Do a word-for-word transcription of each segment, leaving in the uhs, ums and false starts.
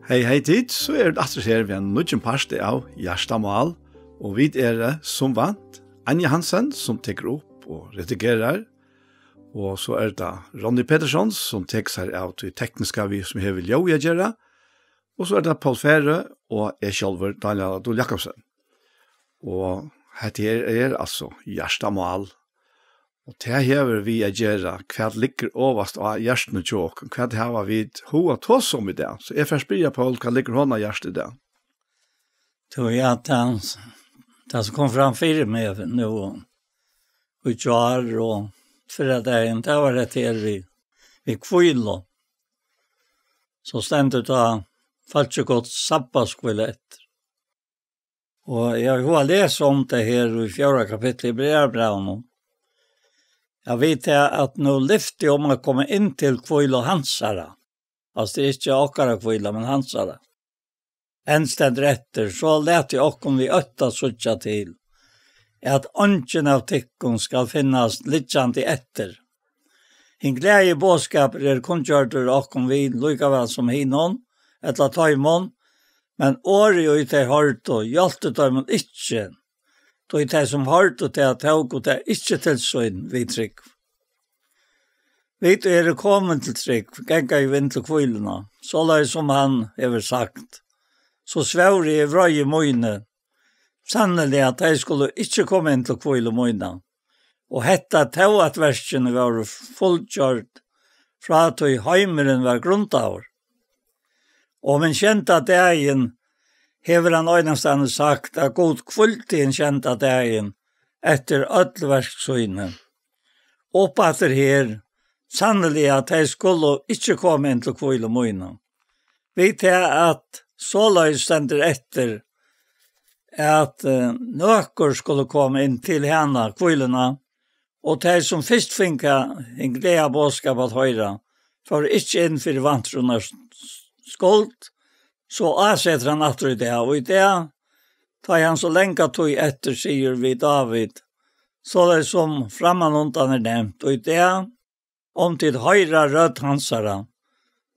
Hey, hey, tit, so er vit aftur her við ein nýggjan part av Hjartamál, og vit eru, eh, sum vant, Anja Hansen, sum tekur upp og redigerar, og so er tað Ronny Petersson, sum tekur sær av tí tekniska við, sum hevur við ljóðið at gera, og so er tað Poul Færø og eg sjálvur, Daniel Adol Jakobsen. Og hetta her er altso Hjartamál. Og tað hevur við at gera, hvat liggur ovast á hjartanum hjá okkum. Hvat hava vit hug at tosa um í dag? So eg fari at spyrja Poul, hvat liggur honum á hjarta í dag? Tú, ja, tað, tað sum kom fram fyri meg nú, og í gjár og fyrradagin, tað var hetta her við, við hvílu. So stendur tað, fólki Guds sabbatskvíla eftir. Og eg havi hug at lesa um tað her í fjórða kapitli í Hebrearabrævinum. Eg veit tað at nú lyfti um at koma inn til hvílu hansara. Altso, tað er ikki okkara hvíla, men hansara. Enn stendur eftir, so latið okkum við ótta síggja til, at eingin av tykkum skal finnast liggjandi eftir. Hin gleði boðskapur er kunngjørdur okkum við líka væl sum hinum, ella teimum, men orðið, ið tey hoyrdu, hjálpti teimum ikki, tí tey, sum hoyrdu tað, tóku tað ikki til sín við trúgv. Vit eru komin til trúgv, ganga jú inn til hvíluna, soleiðis sum hann hevur sagt: So svór eg í vreiði míni, sanniliga, tey skulu ikki koma inn til hvílu mína. Og hetta tó, at verkini vóru fullgjørd frá tí heimurin var grundaður. Og um hin sjeynda dagin hevur hann einastaðni sagt, at Gud hvíldi hin sjeynda dagin eftir øll verk síni. Upp aftur her, sanniliga, tey skulu ikki koma inn til hvílu mína. Vit tað, at soleiðis stendur eftir, at, eh, nøkur skulu koma inn til hana, hvíluna, og tey, sum fyrst fingu hin gleða boðskap at hoyra, fóru ikki inn fyri vantrúnnar skuld, so ásetir hann aftur í dag, og í dag, tá ið hann so langa tíð eftir sigur við Dávid, soleiðis sum frammanundan er nevnt, og í dag, um tit hoyra rødd hansara,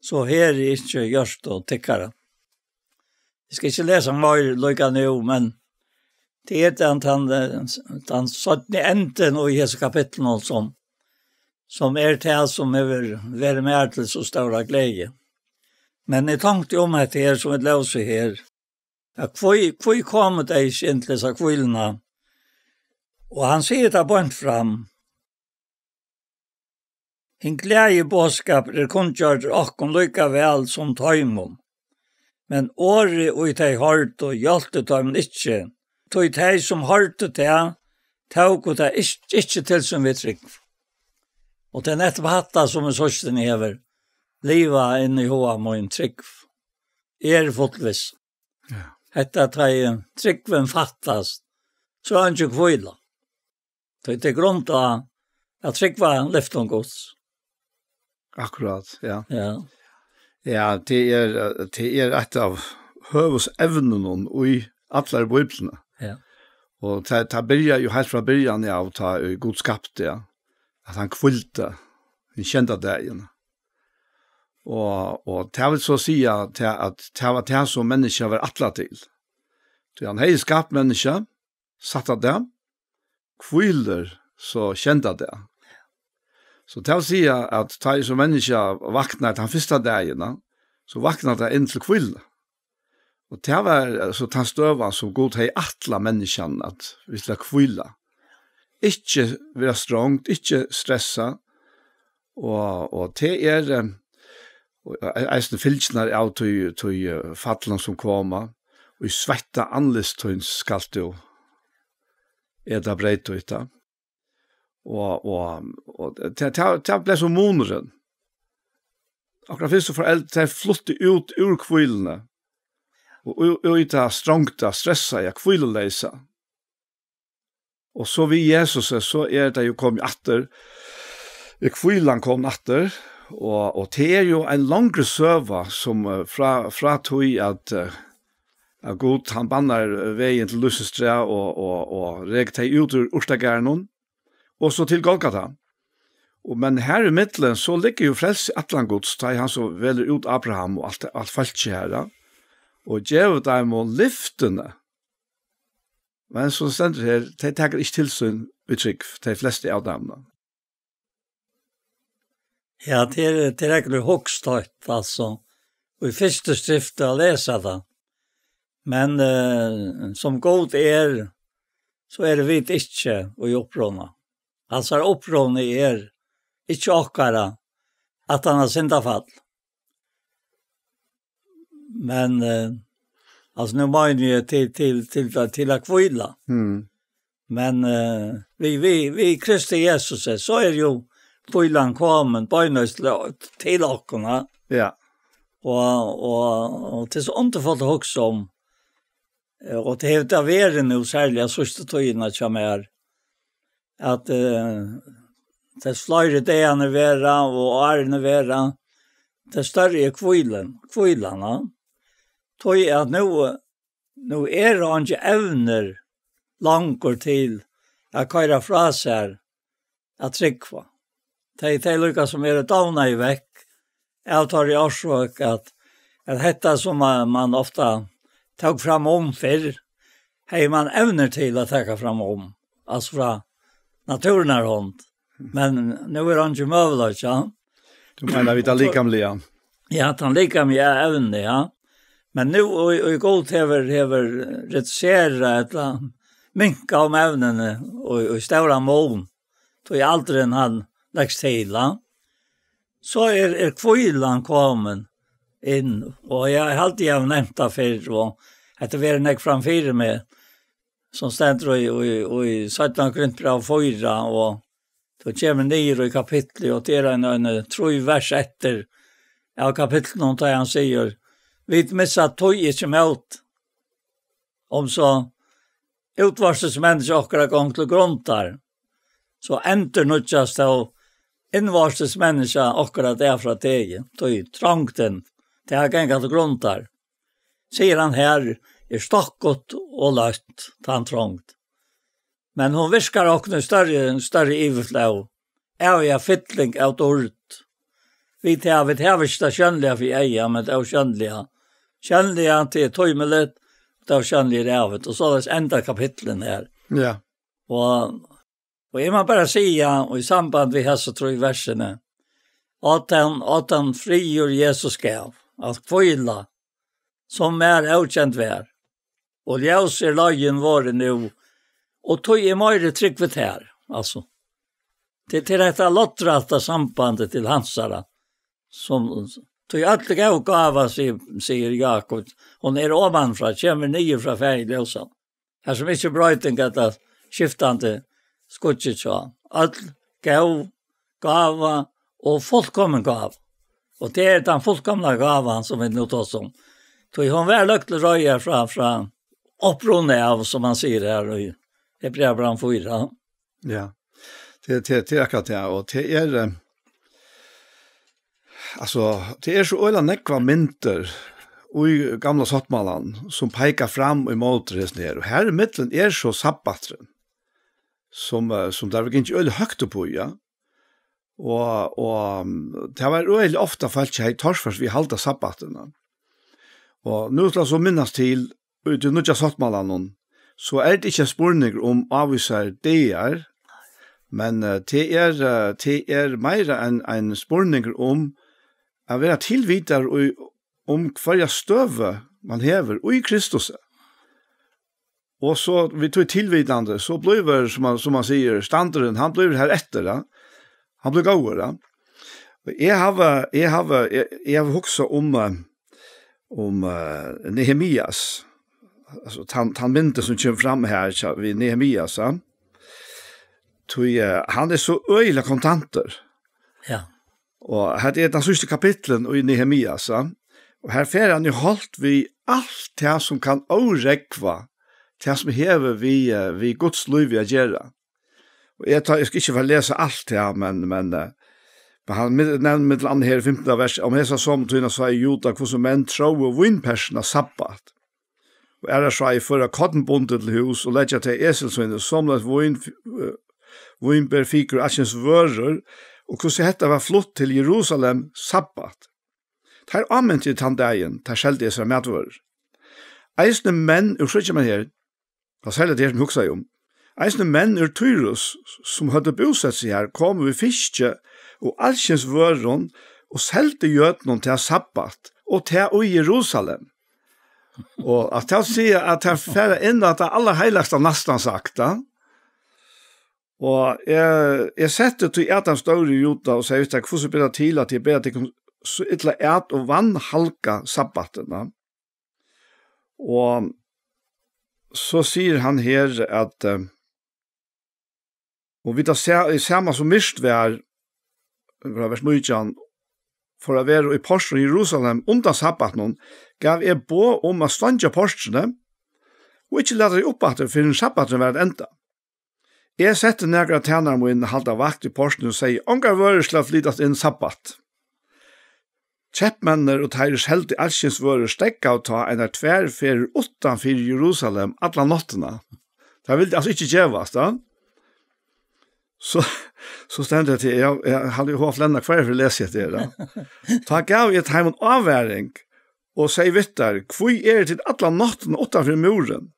so herðið ikki hjørtu tykkara. Eg skal ikki lesa meir líka nú, men tað er tann, tann, eh, tann seinni endin í hesum kapitlinum, sum, sum er tað, sum hevur verið mær til so stóra gleði. Men eg tonkti um hetta her, sum vit lósu her, at hví, hví komu tey ikki inn til hesa hvíluna? Og hann sigur tað beint fram. Hin gleði boðskapur er kunngjørdur okkum líka væl sum teimum, men orðið, ið tey hoyrdu, hjálpti teimum ikki, tí tey, sum hoyrdu tað, tóku tað ikki, ikki til sín við trúgv. Og tað er nettupp hatta, sum í síðstuni hevur livað inn í huga mín, trúgv. Eg eri fullviss. Ja. Hetta, tá ið trúgvin fattast, so er eingin hvíla. Tí tað er grund á at trúgva lyftum Guds. Akkurát, ja. Ja. Ja, tað er, eh, tað er eitt av høvuðsevnunum í allari Bíbliuni. Ja. Og tað, tað byrjar jú heilt frá byrjan av, tá ið Gud skapti, ja, at hann hvíldi hin sjeynda dagin. Og, og tað vil so siga tað, at tað var tað, sum menniskjað var ætlað til. Tí hann hevði skapt menniskjað, sætta dag, hvílir so sjeynda dag. So tað vil siga, at tá ið so menniskjað vaknar tann fyrsta dagin, so vaknar tað inn til hvílu. Og tað var, eh, so tann støðan, sum Gud hevði ætlað menniskjanum, at vit skulu hvíla. Ikki vera strongd, ikki stressa. Og, og tað er, eh, og e-, eisini fylgjurnar av tí, tí, eh, fallinum sum koma. Og í sveitta andlits tíns skalt tú eta breyð títt. Og, og, og tað, tað, tað bleiv so munurin. Akkurát fyrstu foreldur, tey fluttu út úr hvíluni. Og, og, og í tað strongda, stressaða, hvíluleysa. Og so við Jesus, so er tað jú komið aftur. Er hvílan komin aftur. Og, og tað er jú ein longri søga, sum, eh, frá, frá tí at, eh, at Gud, hann bannar, eh, vegin til lívsins træ og, og, og rekur tey út úr urtagarðinum, og so til Golgata. Og, men her í millum, so liggur jú frelsiætlan Guds, tá ið hann so velur út Abraham og alt, alt fólkið her, ja. og gevur teimum lyftini. Men sum stendur her, tey taka ikki til sín í trúgv, tey flestu av teimum. Ja, tað er, tað er ógvuliga hugstøtt, altso, í fyrstu skrift at lesa tað. Men, eh, sum Gud er, so eru vit ikki í upprunan. Hansara uppruni er ikki okkara, at hann har syndafall. Men, eh, altso, nú meini eg til, til, til, til at hvíla. Mm. Men, eh, við, við, við Kristi Jesusi, so er jú hvílan komin beinleiðis til, til okkum, ja. Ja. Og, og, og tað er so undurfult at hugsa um, eh, og tað hevur tað verið nú, serliga síðstu tíðina hjá mær, at, eh, tess fleiri dagarnir verða og árini verða, tess størri er hvílan, hvílan, ja. Tí at nú, nú eru eingi evnir longur til at koyra frá sær at trúgva. Tey, tey líka sum eru dovnaði vekk av teirri orsøk at, at hetta sum man, man ofta tók fram um fyrr, hevði man evnir til at taka fram um, altso frá náttúrunnar hond. Men nú er hann ikki møguleiki, ja. Tú meinar við tað likamliga? Ja, tann likamliga evni, ja. Men nú, og, og Gud hevur, hevur reduserað ella minkað um evnini og, og stóran mun, tí aldurin hann legst til, ja. So er, er hvílan komin inn, og eg haldi, eg havi nevnt tað fyrr, og hetta verður nógv framfyri meg, sum stendur í, í, í seinna Korintbræv fýra, og tú kemur niður í kapitlið, og tað er ein, ein trý vers eftir av kapitlinum, tá hann sigur: "Vit missa tí ikki mót, um so útvortis menniskja okkara gongur til grundar, so endurnýggjast tó innvortis menniskja okkara dag frá degi, tí trongdin, tað at ganga til grundar." Sigur hann her, er stokkut og løtt, tann trongd. Men hon virkar okkum í størri, størri yvirflóð, av ja fylling av dýrd. Vit hava, vit hava ikki tað sjónliga fyri eyga, men tað ósjónliga. Sjónliga, tað er tímiligt, tað ósjónliga er ævigt. Og soleiðis endar kapitlið her. Ja. Og, og eg má bara siga, og í samband við hesi trý versini, at hann, at hann friður Jesus gav, at hvíla, sum mær ókend var. Og ljós er leiðin vorðin nú, og tí er meiri trúgv við tær, altso. Til, til hetta loddrætta sambandið til hansara, sum, tí øll góð gáva, sigur, sigur Jakob, hon er oman frá, kemur niður frá Faðir ljósan. Har sum ikki er broyting ella skiftandi skuggi hjá. Øll góð gáva og fullkomin gáva. Og tað er tann fullkomna gávan sum vit nú tosa um. Tí hon var løgd til reiðar frá, frá uppruna av, sum hann sigur her í Hebreabrævinum fýra. Ja. Tað, tað, tað er akkurát tað, og tað er, eh, altso, tað er so øgiliga nógvar myndir í gamla sáttmálanum, sum peika fram ímóti hesum her. Og her í miðjuni er so sabbaturin, sum, eh, sum tað er gingið øgiliga høgt upp í, ja. Og, og, mm, tað var øgiliga ofta fólk hevði torført við at halda sabbatin. Og nú skal so minnast til, í tí nýggja sáttmálanum, so er tað ikki ein spurningur um ávísar dagar, men, eh, tað er, eh, tað er meira ein, ein spurningur um at vera tilvitaður í, um hvørja støðu man hevur í Kristus. Og so við tí tilvitandi, so blívur, sum man, sum man sigur, standurin, hann blívur har eftir, ja. Hann blívur góður, ja. Og eg havi, eg havi, eg, eg havi hugsað um, eh, um, eh, Nehemias. Altso, tann, tann myndin sum kemur fram her, tja, við Nehemias, ja. Tí, eh, hann er so øgiliga kontantur. Ja. Og hetta er tann síðsta kapitlin í Nehemias, ja. Og her fer hann í holt við alt tað sum kann órógva, tað sum hevur við, eh, við Guds lív at gera. Og eg, tá, eg skal ikki fara at lesa alt her, men, men, eh, men hann mil-, nevnir millum annað her í fimtanda vers: "Um hesa somu tíðina sá eg í Juda, hvussu menn tróðu vínpersina sabbat, og aðrar sá eg føra kornbundið til hús og leggja tað á esil síni, somuleiðis vín, eh, vínber, fikur og alskyns vørur, og hvussu hetta var flutt til Jerusalem sabbat. Teir ámintu tann dagin, teir seldu hesar matvørur." Eisini menn, og síggja menn her, tað er serliga tað her, sum hugsa eg um. Eisini menn úr Týrus, sum høvdu búsett seg her, komu við fiski og alskyns vørum og seldu jødunum tað sabbat, og tað í Jerusalem. Og at tað siga at tað fara inn at tað allarheilagasta, næstan sagt, ja. Og eg, eg setti tí Adam stóri í Juda og segði: "Vit, hvussu ber tað til, at eg ber tykkum so illa at og vanhalga sabbatin?" Ja. Og so sigur hann her at, eh, og vit har sæ-, í sama sum myrkt var, frá vers nítjan, for at vera í portrinum í Jerusalem undan sabbatinum, gav eg boð um at steingja portrið, og ikki lata tey upp aftur, fyrr enn sabbaturin var at enda. Eg setti nakrar tænarar mínar at halda vakt í portrinum og segði: "Ongar vørur skulu flytast inn sabbat." Keypmenninir og teir, ið seldu alskyns vørur, steðgaðu tá einar tvær ferðir uttan fyri Jerusalem alla náttina. Teir vildu altso ikki gevast, ja. So, so stendur tað her, eg, eg haldi, eg havi flennað hvørja ferð eg lesi hetta her, ja. Tá gav eg teimum ávaring og segði við teir: "Hví eru tit alla náttina uttan fyri múrin?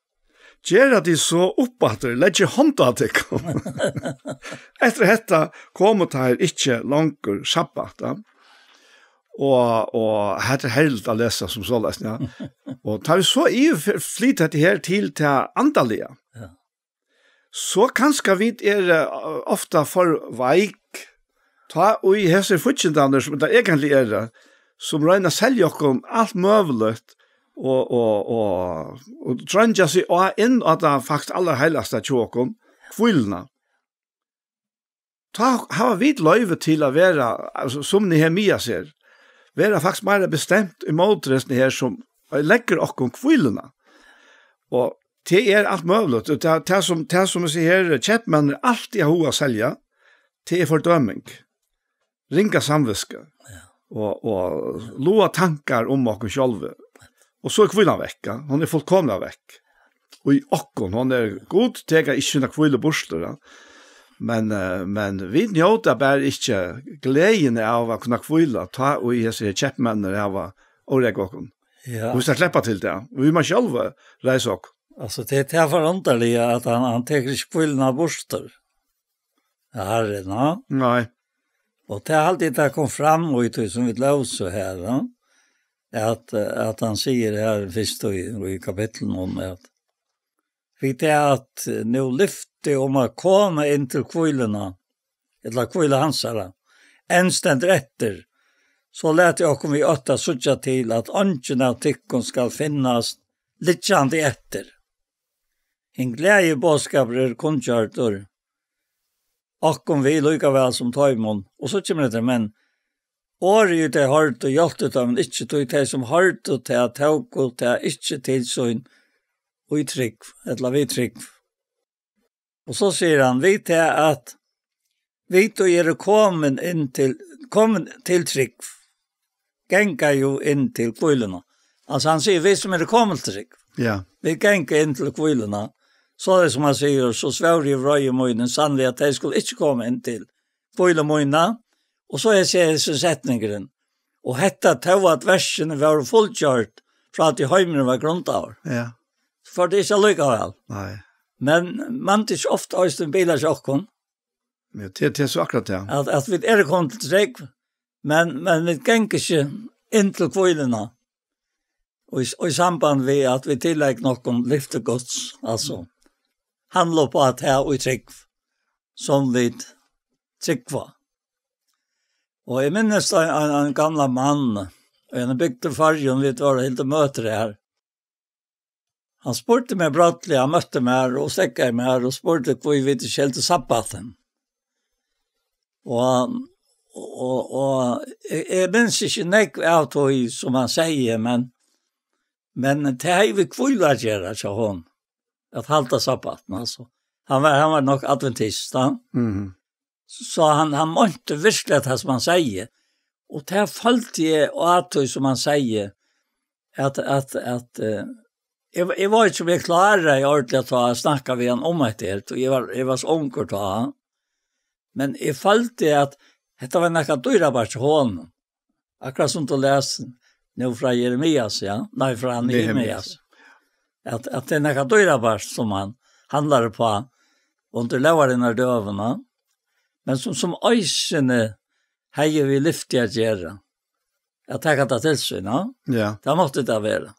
Gera tit so upp aftur, leggið hond á tykkum." Eftir hetta komu teir ikki longur sabbat, ja. Og, og hetta er herligt at lesa sum soleiðis, ja. Og tá vit so yvirflyta hetta her til tað andaliga, ja, so kanska vit eru, eh, ofta for veik, tá ið hesir fíggindarnir, sum tað eigentliga eru, sum royna at selja okkum alt møguligt og, og, og, og treingja seg á, inn á tað faktiskt allarheilagasta hjá okkum, hvíluna. Tá hava vit loyvi til at vera, altso, sum Nehemias er, vera faktiskt meira bestemt ímóti hesum her, sum leggur okkum hvíluna. Og tað er alt møguligt. Og tað, tað sum, tað sum eg sigi her, keypmenn er altíð at huga at selja, tað er fordøming. Ringa samvitsku. Ja. Og, og lága tankar um okkum sjálv. Og so er hvílan vekk, ja. Hon er fullkomiliga vekk. Og í okkum, hon er, Gud tekur ikki sína hvílu burtur, ja. Men, eh, men vit njóta bara ikki gleðina av at kunna hvíla, tá ið hesir her keypmenninir hava órógvað okkum. Ja. Og vit skulu sleppa til tað. Og vit mugu sjálv reisa okkum. Altso, tað, tað er forunderligt, at hann, hann tekur ikki hvíluna burtur. Ja, Harrin, ja. Nei. Og tað er altíð, tað kom fram í tí, sum vit lósu her, ja. At, at hann sigur her fyrst í, í kapitlinum, at við tað at nú lyfti um at koma inn til hvíluna, ella hvíla hansara, enn stendur eftir, so latið okkum við ótta síggja til, at eingin av tykkum skal finnast liggjandi eftir. Hin gleðiboðskapur er kunngjørdur okkum við líka væl sum teimum. Og so kemur hetta, men orðið, ið tey hoyrdu, hjálpti teimum ikki, tí tey, sum hoyrdu tað, tóku tað ikki til sín í trúgv, ella við trúgv. Og so sigur hann, við tað at vit, ið eru komin inn til, komin til trúgv, ganga jú inn til hvíluna. Altso, hann sigur, vit sum eru komin til trúgv, ja, vit ganga inn til hvíluna. So er tað, sum hann sigur, so svór eg í vreiði mínum, sanniliga, at tey skulu ikki koma inn til hvílu mína. Og so er, sigur hesin setningurin: "Og hetta tó, at verkini vóru fullgjørd, frá tí heimurin var grundaður." Ja. So fór tað ikki allíkavæl. Nei. Men man, tað er ikki ofta eisini bilar hjá okkum. Ja, tað, tað er so akkurát tað. At, at vit eru komin til trúgv, men, men vit ganga ikki inn til hvíluna. Og í, og í samband við at vit tileigna okkum lyfti Guds, altso, handla upp á at tað í trúgv, sum vit trúgva. Og eg minnist ein, ein, ein gamlan mann, í eini bygd í Føroyum, vit vóru og hildu møtir har. Hann spurdi meg brádliga, hann møtti mær og steðgaði mær og spurdi, hví vit ikki hildu sabbatin. Og, og, og eg, eg minnist ikki nógv av tí, sum hann segði, men, men tað hevði við hvílu at gera hjá honum, at halda sabbatin, altso. Hann var, hann var nokk adventist, ja. Mhm. So hann, hann meinti veruliga tað, sum hann segði. Og tað føldi eg á tí, sum hann segði, at, at, at, eh, eg, eg var ikki, eg kláraði ordiliga tá at snakka við hann um hetta her, tí eg var, eg var so ungur tá. Men eg føldi, at hetta var nakað dýrabært hjá honum. Akkurát sum tú les nú frá Jeremias, ja? Nei, frá Nehemias. Nehemias. at, at tað er nakað dýrabart, sum hann handlar uppá undir lógarinnar døgum, men sum, sum eisini hevði við lyfti at gera, at taka tað til sín, ja. Ja. Tað mátti tað vera.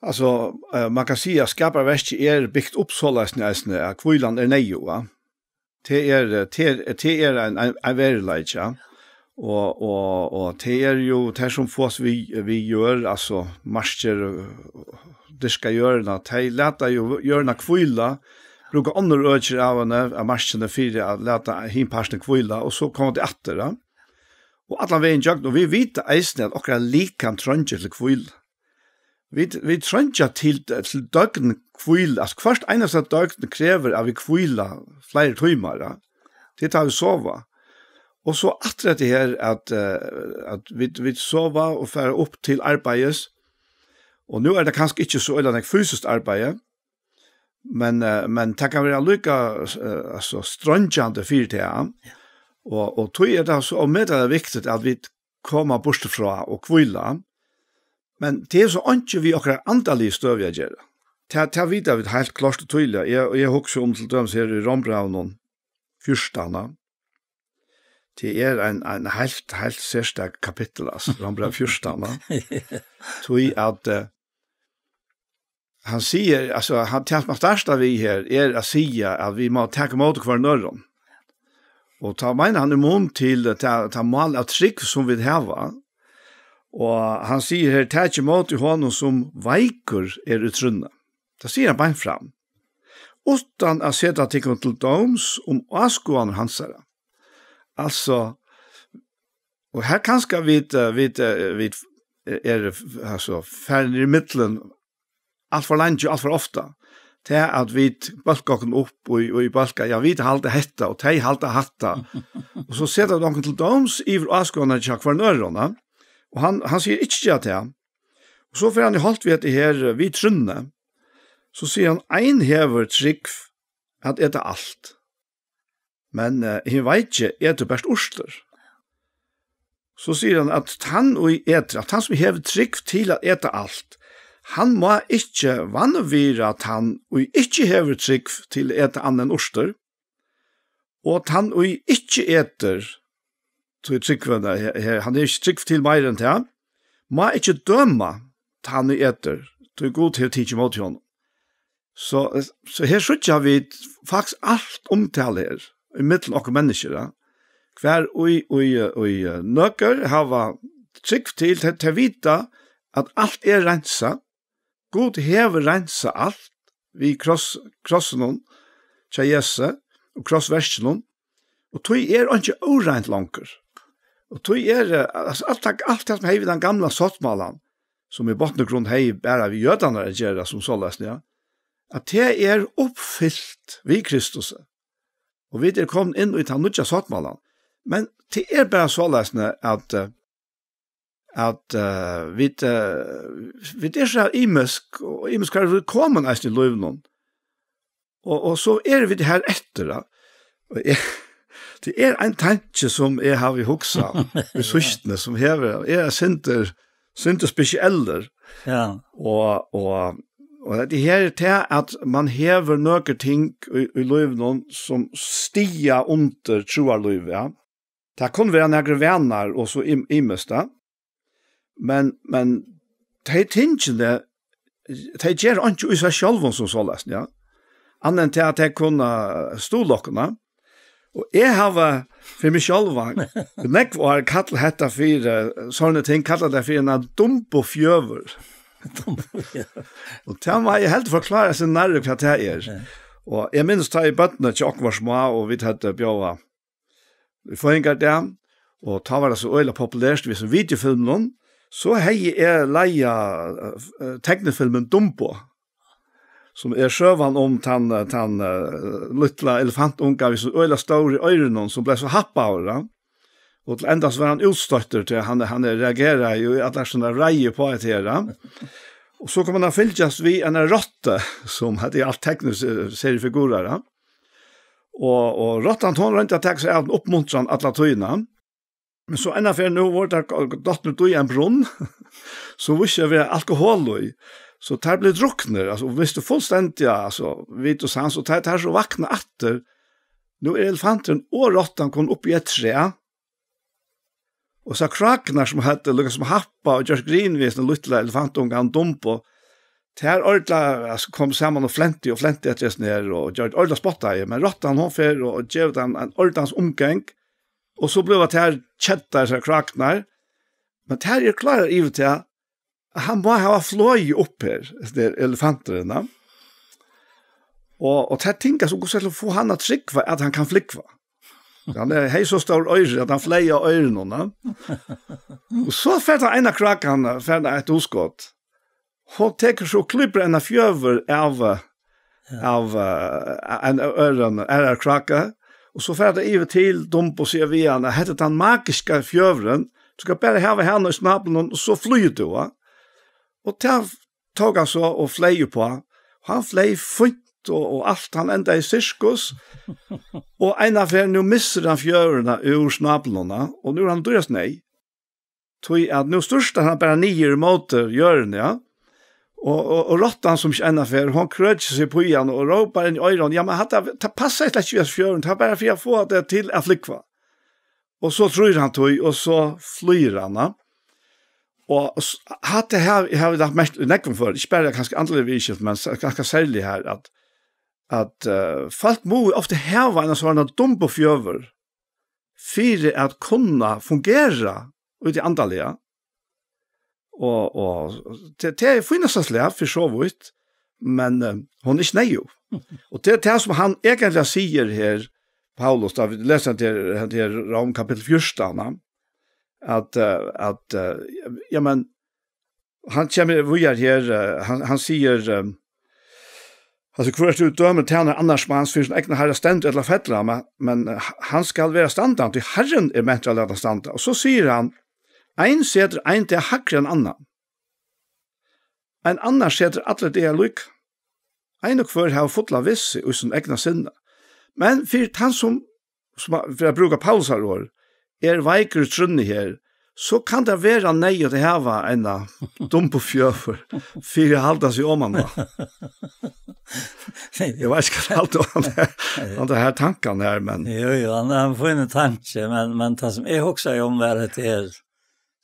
Altso, eh, man kann siga, at skaparverkið er bygt upp soleiðis eisini, at hvílan er neyðug, va? Tað er, eh, tað er, tað er ein, ein, ein veruleiki, ja. Og, og, og tað er jú tað, sum fáast við, við jørð, altso, markir, eh, dyrka jørðina, tey lata jú jørðina hvíla, brúka onnur økir av henni, av markini, fyri at lata hin partin hvíla, og so koma tey aftur, ja. Og allan vegin gjøgn, og vit vita eisini, at okkara likam treingir til hvílu. Vit, vit treingja til, til døgn hvílu. Altso, hvørt einasta døgn krevur, at vit hvíla fleiri tímar, ja. Tað er tá vit sova. Og so aftur hetta her, at, eh, at vit, vit sova og fara upp til arbeiðis. Og nú er tað kanska ikki so øgiliga nógv fysiskt arbeiði, men, eh, men tað kann vera líka, eh, altso, streingjandi fyri tað. Ja. Og, og tí er tað so ómetaliga viktigt, at vit koma burtur frá og hvíla. Men tað er so einki við okkara andaligu støðu at gera. Tað, tað vita vit heilt klárt og týðiliga. Eg, eg hugsi um til dømis her í Rómbrævinum fjúrtan. Tað er ein, ein heilt, heilt serstak kapittul, altso, Rómbræv fjúrtan. Tí at, eh, hann sigur, altso, hann, tað sum hann startar við her, er at siga at vit má taka ímóti hvørjum øðrum. Og tá meinar hann í mun til tað, tað mál av trúgv sum vit hava. Og hann sigur her: "Takið ímóti honum sum veikur er í trúnni." Tað sigur hann beint fram. "Uttan at seta tykkum til dóms um áskoðanir hansara." Altso, og her kanska vit, eh, vit, eh, vit eru, altso, farin í millum alt for leingi og alt for ofta. Tað at vit bólka okkum upp í, í bólkar, ja, vit halda hetta, og tey halda hatta. Og so seta vit okkum til dóms yvir áskoðanir hjá hvørjum øðrum, ja. Og hann, hann sigur: "Ikki gera tað." Og so fer hann í holt við hetta her, eh, við trúnni. So sigur hann: "Ein hevur trúgv at eta alt. Men, eh, hin veiki etur bert urtir." So sigur hann, at tann, ið etur, at tann, sum hevur trúgv til at eta alt, hann má ikki vanvirða tann, ið ikki hevur trúgv til at eta annað enn urtir. Og tann, ið ikki etur, tí trúgvin, he-, he-, hann hevur ikki trúgv til meira enn tað, má ikki døma tann, ið etur, tí Gud hevur tikið ímóti honum. So, so her síggja vit faktiskt alt umtalið her, ímillum okkum menniskju, ja. Hvar í, í, í, nøkur hava trúgv til, tey, tey vita, at alt er reinsað. Gud hevur reinsað alt við kross-, krossinum hjá Jesu og krossverkinum, og tí er einki óreint longur. Og tí er, eh, altso, alt tað, alt tað, sum hevði við tann gamla sáttmálan, sum í botn og grund hevði bara við jødarnar at gera, sum soleiðis, ja, at tað er uppfylt við Kristus. Og vit eru komin inn í tann nýggja sáttmálan. Men tað er bara soleiðis, at, eh, at, eh, vit, eh, vit eru so ymisk, og ymisk, hvar vit eru komin eisini í lívinum. Og, og so eru vit her eftir, da. Og eg, tað er ein tanki, sum eg havi hugsað í síðstuni, sum hevur, er eitt sindur, sindur spesiellur. Ja. Og, og, og hetta her er tað, at man hevur nøkur ting í, í lívinum, sum stiga undir trúarlívið, ja. Tað kunnu vera nakrir vanar og so im-, ymiskt, ja. Men, men tey tingini, tey gera einki í sær sjálvum sum soleiðis, ja. Annað enn tað at tey kunna stuðla okkum, ja. Og eg havi fyri meg sjálvan í nógv ár kallað hetta fyri, eh, sovorðnar ting, kallað tað fyri eina dumbufjøður. Dumbufjøður. Og tað má eg heldur forklára seg nærri, hvat tað er. Ja. Og eg minnist, tá ið børnini hjá okkum vóru smá, og vit høvdu bjóðað í føðingardag, og tá var tað so øgiliga populert við hesum videofilmunum, so hevði eg leigað, eh, teknifilmin Dumbo, sum er søgan um tann, eh, tann, eh, lítla elefantunga við so øgiliga stóru oyrunum, sum bleiv so happaður, ja. Og til enda so var hann útstøttur, tí hann, hann reageraði jú í allar sínar reiði uppá hetta her, ja. Og so kom hann at fylgjast við eini rottu, sum, hetta er alt tekniserifigurar, ja. Og, og rottan, hon royndi at taka sær av uppmuntran alla tíðina. Men so eina ferð nú vóru tær g-, dottnar út í ein brunn, sum vísti seg at vera alkohol í. So teir blivu druknir, altso, og mistu fullstendiga, altso, vit og sans, og teir, teir so vakna aftur. Nú er elefanturin og rottan komin upp í eitt træ, og so krákurnar sum høvdu líkasum happað og gjørt grín við hesum lítla elefantungan Dumbo, tær ordiliga, altso, komu saman og flentu og flentu eftir hesum her, og gjørdu ordiliga spottaði, men rottan, hon fer og, og gevur teimum ein ordiligan umgang, og so blíva tær keddar, hesar krákurnar, men tær eru klárar yvir til, at hann má hava flogið upp her, hesin her elefanturin, ja. Og, og tær tinka so, hvussu ætla at fáa hann at trúgva, at hann kann flúgva. Hann er, hevði so stór oyru, at hann fleyg á oyrunum, ja. Og so fer tað eina krákan, fer tað eitt hugskot. Hon tekur so og klípur eina fjøður av, av, eh, ein øðrum, aðrari kráku, og so fer tað yvir til Dumbo og sigur við hann, at hetta er tann magiska fjøðurin, tú skalt bara hava hana í snablinum, og so flýgur tú, va? Og tað tók hann so og fleyg uppá. Hann fleyg fínt og, og alt, hann endaði í sirkus. Og eina ferð nú missir hann fjøðurina úr snablinum, og nú er hann dýrast neyð. Tí at nú stúrtar hann bara niður ímóti jørðini, ja. Og, og, og rottan sum ikki enn fer, hon krøkir seg upp í hann og rópar inn í oyrað, ja, men hatta, tað passar slett ikki við hesum fjøðurum, tað er bara fyri at fáa tað til at flúgva. Og so trýr hann tí, og so flýgur hann, ja. Og s-, hatta her, eg havi lagt merki til nógvum før, ikki bara kanska andliga viðurskift, men s-, kanska serliga her, at, at, eh, fólk mugu ofta hava eina sovorðna Dumbo-fjøður fyri at kunna fungera í tí andaliga. Og, og tað, tað er fínasta slag fyri so vítt, men, eh, hon er ikki neyðug. Og tað er tað sum hann eigentliga sigur her, Paulus, tá vit lesa til, til Rom kapittul fjúrtan, ja, at, eh, at, eh, ja, men, hann kemur víðari her, eh, hann, hann sigur, eh, altso, hvør er tú dømir tænara annars mans, fyri sín egna harra stendur ella fellur hann, men, men, eh, hann skal vera standandi, tí Harrin er mentur at lata hann standa. Og so sigur hann, ein setur ein dag hægri enn annan. Ein annar setur allar dagar líka. Ein og hvør hevur fulla vissu í sínum egna sinni. Men fyri tann sum, sum, fyri at brúka Paulusar orð, er veikur í trúnni her, so kann tað vera neyðugt at hava eina Dumbo-fjøður fyri at halda seg oman á. Eg veit ikki hvat alt um hann er, hann er her tankan her, men Jo, jo, hann er ein fínur tanki, men, men tað sum eg hugsaði um var hetta her,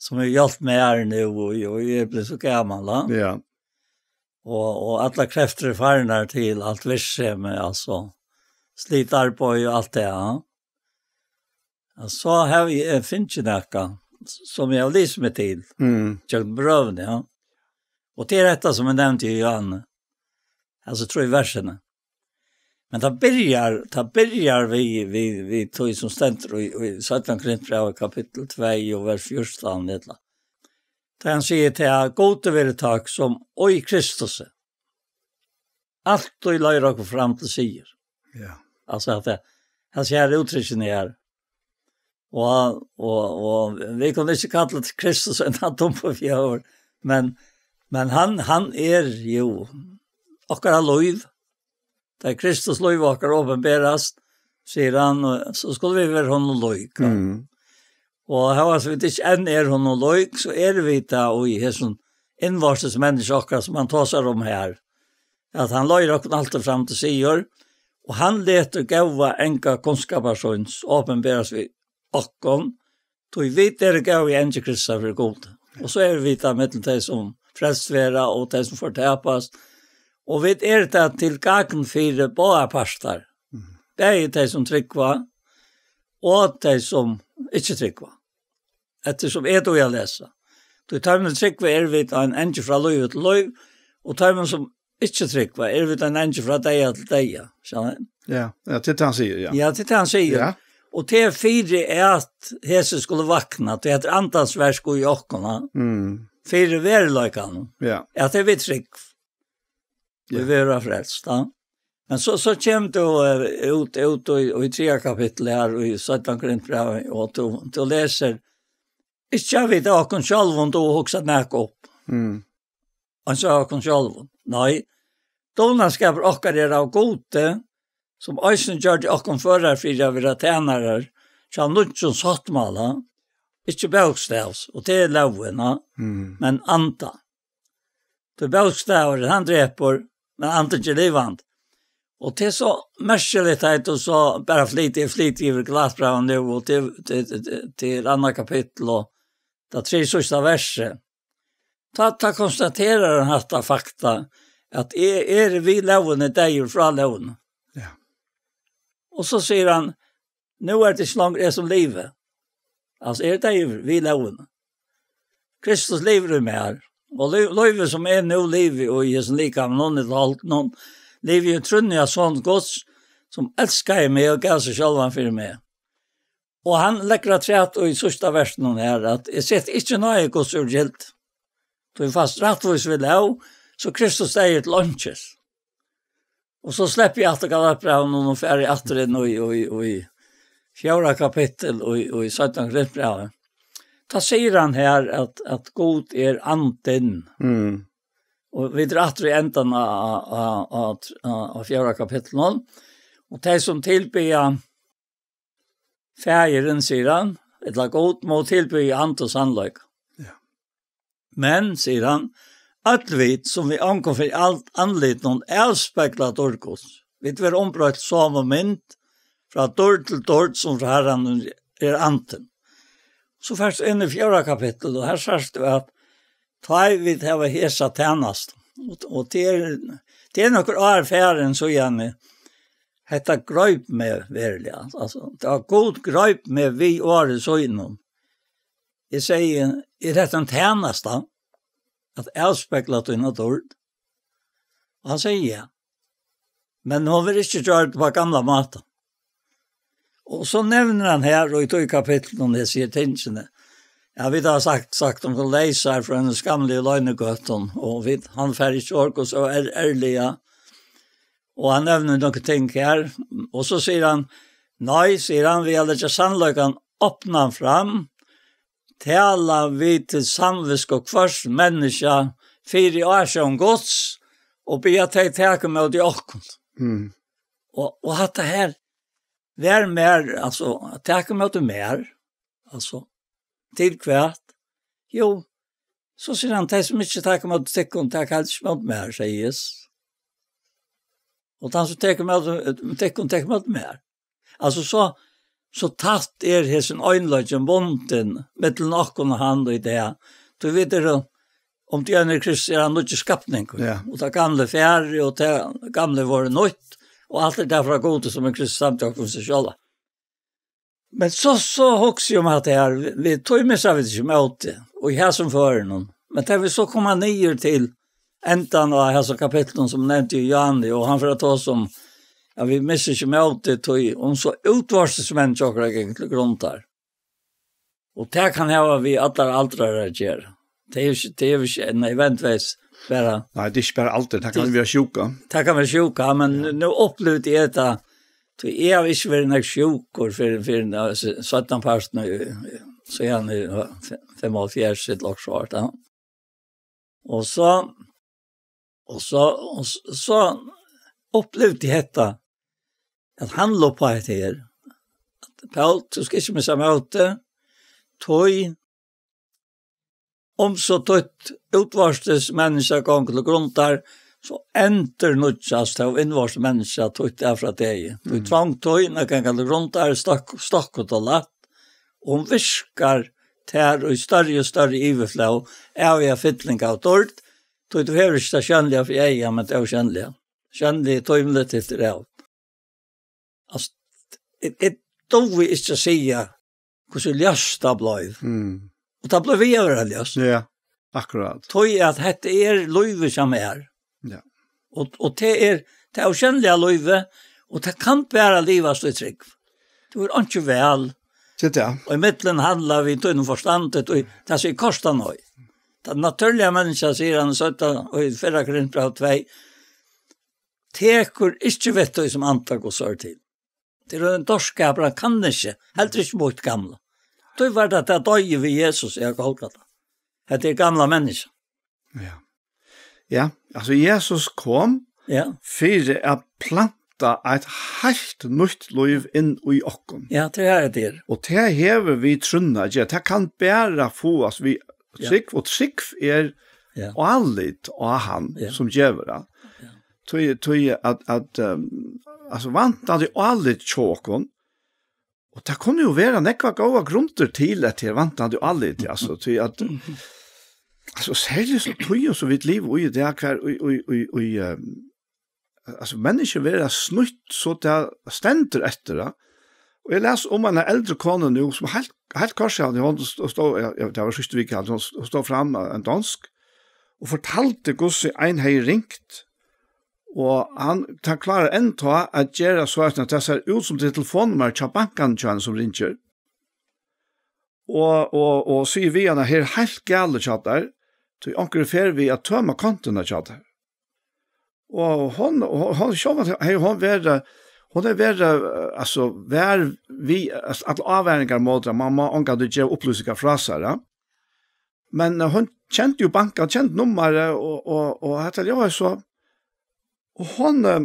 sum hevur hjálpt mær nú, og, og eg eri blivin so gamal, ja. Ja. Og, og allar kreftir eru farnar til alt virksemi, altso, slitarbeiði og alt tað, ja. Og so havi eg fingið nakað, sum eg havi lisið meg til, Mm. gjøgnum brøvini, ja. Og tað er hetta sum eg nevndi í Johanne, altso, trý versini. Men tað byrjar, tað byrjar við, við, við tí sum stendur í, í seinna Korintbrævi, kapittul tvey og vers fjúrtan, ella. Tá hann sigur til, at Gud er verið takk, sum í Kristus. Altíð leiðir okkum fram til sigur. Ja. Altso, at tað, hann sigur úttrykkini her. Og, og, og vit kunnu ikki kalla til Kristus eina Dumbo-fjøður, men, men hann, hann er jú okkara lív. Tá Kristus lív okkara opinberast, sigur hann, og so skulu vit vera honum lík. Mm. Og hóast vit ikki enn eru honum lík, so eru vit tað í hesum innvortis menniskja okkara, sum hann tosar um her. At hann leiðir okkum altíð fram til sigur, og hann letur góða anga kunnskapar síns opinberast við okkum, tí vit eru góð í eingil Kristusar fyri Gud. Og so eru vit tað millum tey, sum frelst verða, og tey, sum fortapast. Og vit eru tað til gagn fyri báðar partar. Mhm. Bæði tey, sum trúgva, og tey, sum ikki trúgva. Eftir sum eg dugi at lesa. Tí teimum, sum trúgva, eru vit ein eingil frá lívi til lív, og teimum, sum ikki trúgva, eru vit ein eingil frá deyða til deyða. Skilur tú? Ja, ja, tað er tað hann sigur, ja. Ja, tað er tað hann sigur. Ja. Og tað er fyri at hesi skulu vakna, tí at andans verk í okkum, ja. Mm. Fyri veruleikanum. Ja. At tað er við trúgv. Ja. Vit verða frelst, ja. Men so, so kemur tú, eh, út, út í, í triðja kapitli her í seinna Korintbrævi, og tú, tú lesur, ikki at vit av okkum sjálvum duga at hugsa nakað upp. Mm. Eins og okkum sjálvum. Nei, dugnaskapur okkara er av Gudi, sum eisini gjørdi okkum førar fyri at vera tænarar hjá nýggjum sáttmála, ikki bókstavs, og tað er lógin, ja, Mm. men anda. Tí bókstavurin, hann drepur, men andin ger livandi. Og tað er so merkiligt, at tú so bara flytur, flytur yvir Galatbrævið nú, og til, til, til, til annað kapittul, og tað tredje síðsta verset. Tá, tá konstaterar hann hatta fakta, at eg eri við lógina deyður frá lógini. Ja. Og so sigur hann, nú er tað ikki longur eg sum livi. Altso, eg eri deyður við lógina. Kristus livir í mær. Og lí-, lívið sum eg nú livi í hesum likaminum, í holdinum, livi eg í trúnni á Son Guds, sum elskaði meg og gav seg sjálvan fyri meg. Og hann leggur afturat í síðsta versinum her, at eg seti ikki náði Guds úr gild. Tí fæst rættvís við lóg, so Kristus deyður til einkis. Og so sleppi eg aftur Galatbrævinum og fari aftur inn í, í, í fjórða kapittul og í, í seinna Korintbrævi. Tá sigur hann her at, at Gud er andin. Mm. Og vit eru aftur í endan av, av, av, av, av fjórða kapitlinum. Og tey sum tilbiðja Faðirin, sigur hann, ella Gud, má tilbiðja í anda og sannleika. Ja. Men, sigur hann, øll vit, sum við ongum fyri alt andlitinum avspegla dýrd Guds, vit verða umbroytt somu mynd, frá dýrd til dýrd, sum frá Harranum er andin. So fert tú inn í fjórða kapittul, og her sært tú at tá vit hava hesa tænastu, og, og tað er, tað er nøkur ár farin síðani, hetta greip meg veruliga. Altso, tá Gud greip meg við orði sínum. Eg segði, er hetta ein tænasta at avspegla tína dýrd? Og hann segði, ja. Men hon verður ikki gjørd á gamla máta. Og so nevnir hann her í tí kapitlinum, hesi her tingini. Ja, vit hava sagt, sagt um at leysa her frá hesum skamligu loynigøtum, og vit, hann fær ikki orð, og so er ærliga. Og hann nevnir nøkur ting her, og so sigur hann, nei, sigur hann, við at leggja sannleikan opnan fram, tala vit til samvitsku hvørs menniskja fyri ásjón Guds, og biðja tey taka ímóti okkum. Mm. Og, og hatta her, vær mær, altso, at taka ímóti mær, altso, til hvat? Jú, so sigur hann, tey sum ikki taka ímóti tykkum, taka heldur ikki ímóti mær, segði Jesus. Og tann sum tekur ímóti tykkum, tekur ímóti mær. Altso, so, so tætt er hesin einleikin bundin millum okkum og hann í dag. Tí vit eru, um tí ein er Kristus, er hann nýggjur skapningur. Ja. Og tað gamla er farið, og tað gamla er vorðið nýtt, og alt er tað frá Gudi, sum er Kristus, samdi okkum við seg sjálva. Men so, so hugsi eg um at tað her, vit, vit, tí missa vit ikki mótið, og í hesum førinum. Men tá vit so koma niður til endan av hesum kapitlum, sum nevnt í Johanni, og hann fer at tosa um, ja, vit missa ikki mótið, tí um so útvortis menn hjá okkum ganga til grundar. Og tað kann hava við allar aldrar at gera. Tað er ikki, tað er ikki nødvendigvis bara Nei, tað er ikki bara aldur, tað kann vera sjúka. Tað kann vera sjúka, men nú upplivdi eg tað, tí eg havi ikki verið nógv sjúkur fyri, fyri, eh, s-, seinnapartin, eh, síðan í, eh, fe-, fimmoghálvfjerðs ella okkurt sovorðið, ja. Og so, og so, og s-, so upplivdi eg hetta, at hann loppaði hetta her. Pól, tú skalt ikki missa mótið, tí um so títt útvortis menniskja gongur til grundar, so endurnýggjast tó innvortis menniskja títt dag frá degi. Tí trong tín at ganga til grundar, stokk-, stokkut og lætt, og hon virkar tær í størri og størri yvirflóð, æviga fylling av dýrd, tí tú hevur ikki tað sjónliga fyri eyga, men tað ósjónliga. Sjónligt er tímligt, hitt er ævigt. Altso, eg, eg dugi ikki at siga, hvussu ljóst tað bleiv. Mm. Og tað bleiv við at vera ljóst. Ja, akkurát. Tí at hetta er lívið hjá mær. Ja. Og, og tað er, tað er ósjónliga lívið, og tað kann bara livast í trúgv. Tú er einki væl. Sitt ja. Og í millum handla við tínum forstandi, og tað sigur kortan á. Tað natúrliga menniskja, sigur hann, seinna, og í fyrra Korintbræv tvey, tekur ikki við tí sum anda Guds orð til. Tað er ein dárskapur, hann kann ikki, heldur ikki mítt gamla. Tí var tað, tað doyði við Jesus á Golgata. Hetta er gamla menniskja. Ja. Ja, altso Jesus kom Ja, fyri at planta eitt heilt nýtt lív inn í okkum. ja, tað er tað. Og tað hevur við trúnna at gera. Tað kann bara fáast við Ja. trúgv, og trúgv er Ja. Álit á hann Ja. sum gevur, ja. Ja. Tí, tí at, at, ehm, altso, vantandi álit hjá okkum, og tað kunnu jú vera nógvar góðar grundir til at tað er vantandi álit, altso, tí at, altso, serliga so tíðin sum vit liva í, tað er hvar í, í, í, í, ehm, altso, menniskju verða snýtt, so tað stendur eftir, ja. Og eg las um eina eldri konu nú, sum heilt, heilt kort síðan, hon st-, stóð, ja, ja, tað var síðstu viku, hon st-, stóð fram, eh, ein dansk, og fortaldi, hvussu ein hevði ringt, og hann, hann klárar enntá at gera so, at tað sær út sum tað er telefonnummar hjá bankanum hjá henni, sum ringir. Og, og, og sigur við hana, "Her er heilt galið hjá tær, tí onkur er í ferð við at tøma kontuna hjá tær." Og hon, hon, hon, sjálvandi hevði hon verið, hon hevði verið, eh, altso, var við, altso, allar ávaringar móti, at man má ongantíð geva upplýsingar frá sær, ja. Men, eh, hon kendi jú bankan, kendi nummarið, og, og, og hetta ljóðaði so, og hon, eh,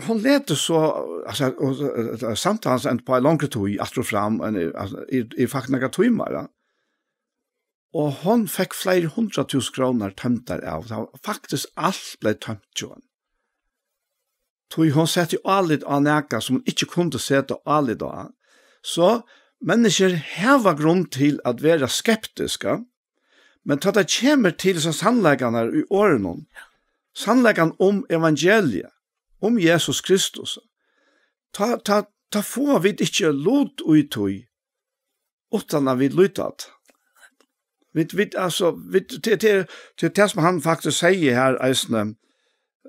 hon letur so, altso, og, eh, samtalan endaði á longri tíð, aftur og fram, enn, eh, altso, í, í faktiskt nakrar tímar, ja. Og hon fekk fleiri hundrað túsund krónur tømdar av. Tað var faktiskt alt bleiv tømt hjá henni. Tí hon setti álit á nakað, sum hon ikki kundi seta álit á. So menniskjur hava grund til at vera skeptiska, men tá tað kemur til hesar sannleikarnar í orðunum, sannleikan um evangeliið, um Jesus Kristus, tá, tá, tá fáa vit ikki lut í tí, uttan at vit líta á tað. Vit, vit, altso, vit, til, til, til tað sum hann faktiskt segði her eisini,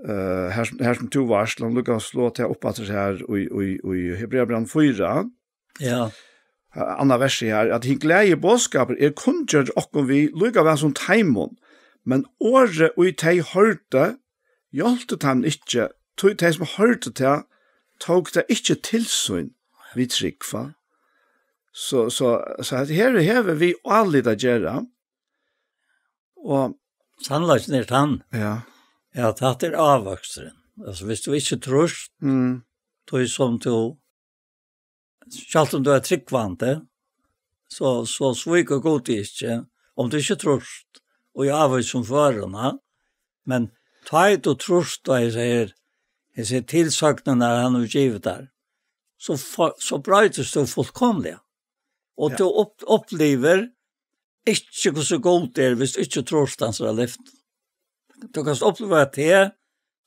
eh, her, her sum tú varst, lat meg líka sláa tað upp aftur her í, í, í Hebreabrævinum fýra. Ja. Eh, annað versið her, at hin gleði boðskapur er kunngjørdur okkum við, líka væl sum teimum, men orðið, ið tey hoyrdu, hjálpti teimum ikki, tí tey sum hoyrdu tað, tóku tað ikki til sín við trúgv, va? So, so, so at her hevur við álit at gera. Og Sannleikin er tann, ja. At hatta er ávøksturin. Altso, viss tú ikki trýrt, mm, tí sum tú, sjálvt um tú ert trúgvandi, so, so svíkur Gud teg ikki, um tú ikki trýrt, og í ávísum førum, ha? Men tá ið tú trýrt, og eg sigi, eg sigi tilsøgnirnar hann hevur givið tær, so fo-, so broytist tú fullkomiliga. Og ja, tú upp-, upplivir ikki hvussu Gud er, viss tú ikki trýrt hansara lyftum. Tú kanst uppliva teg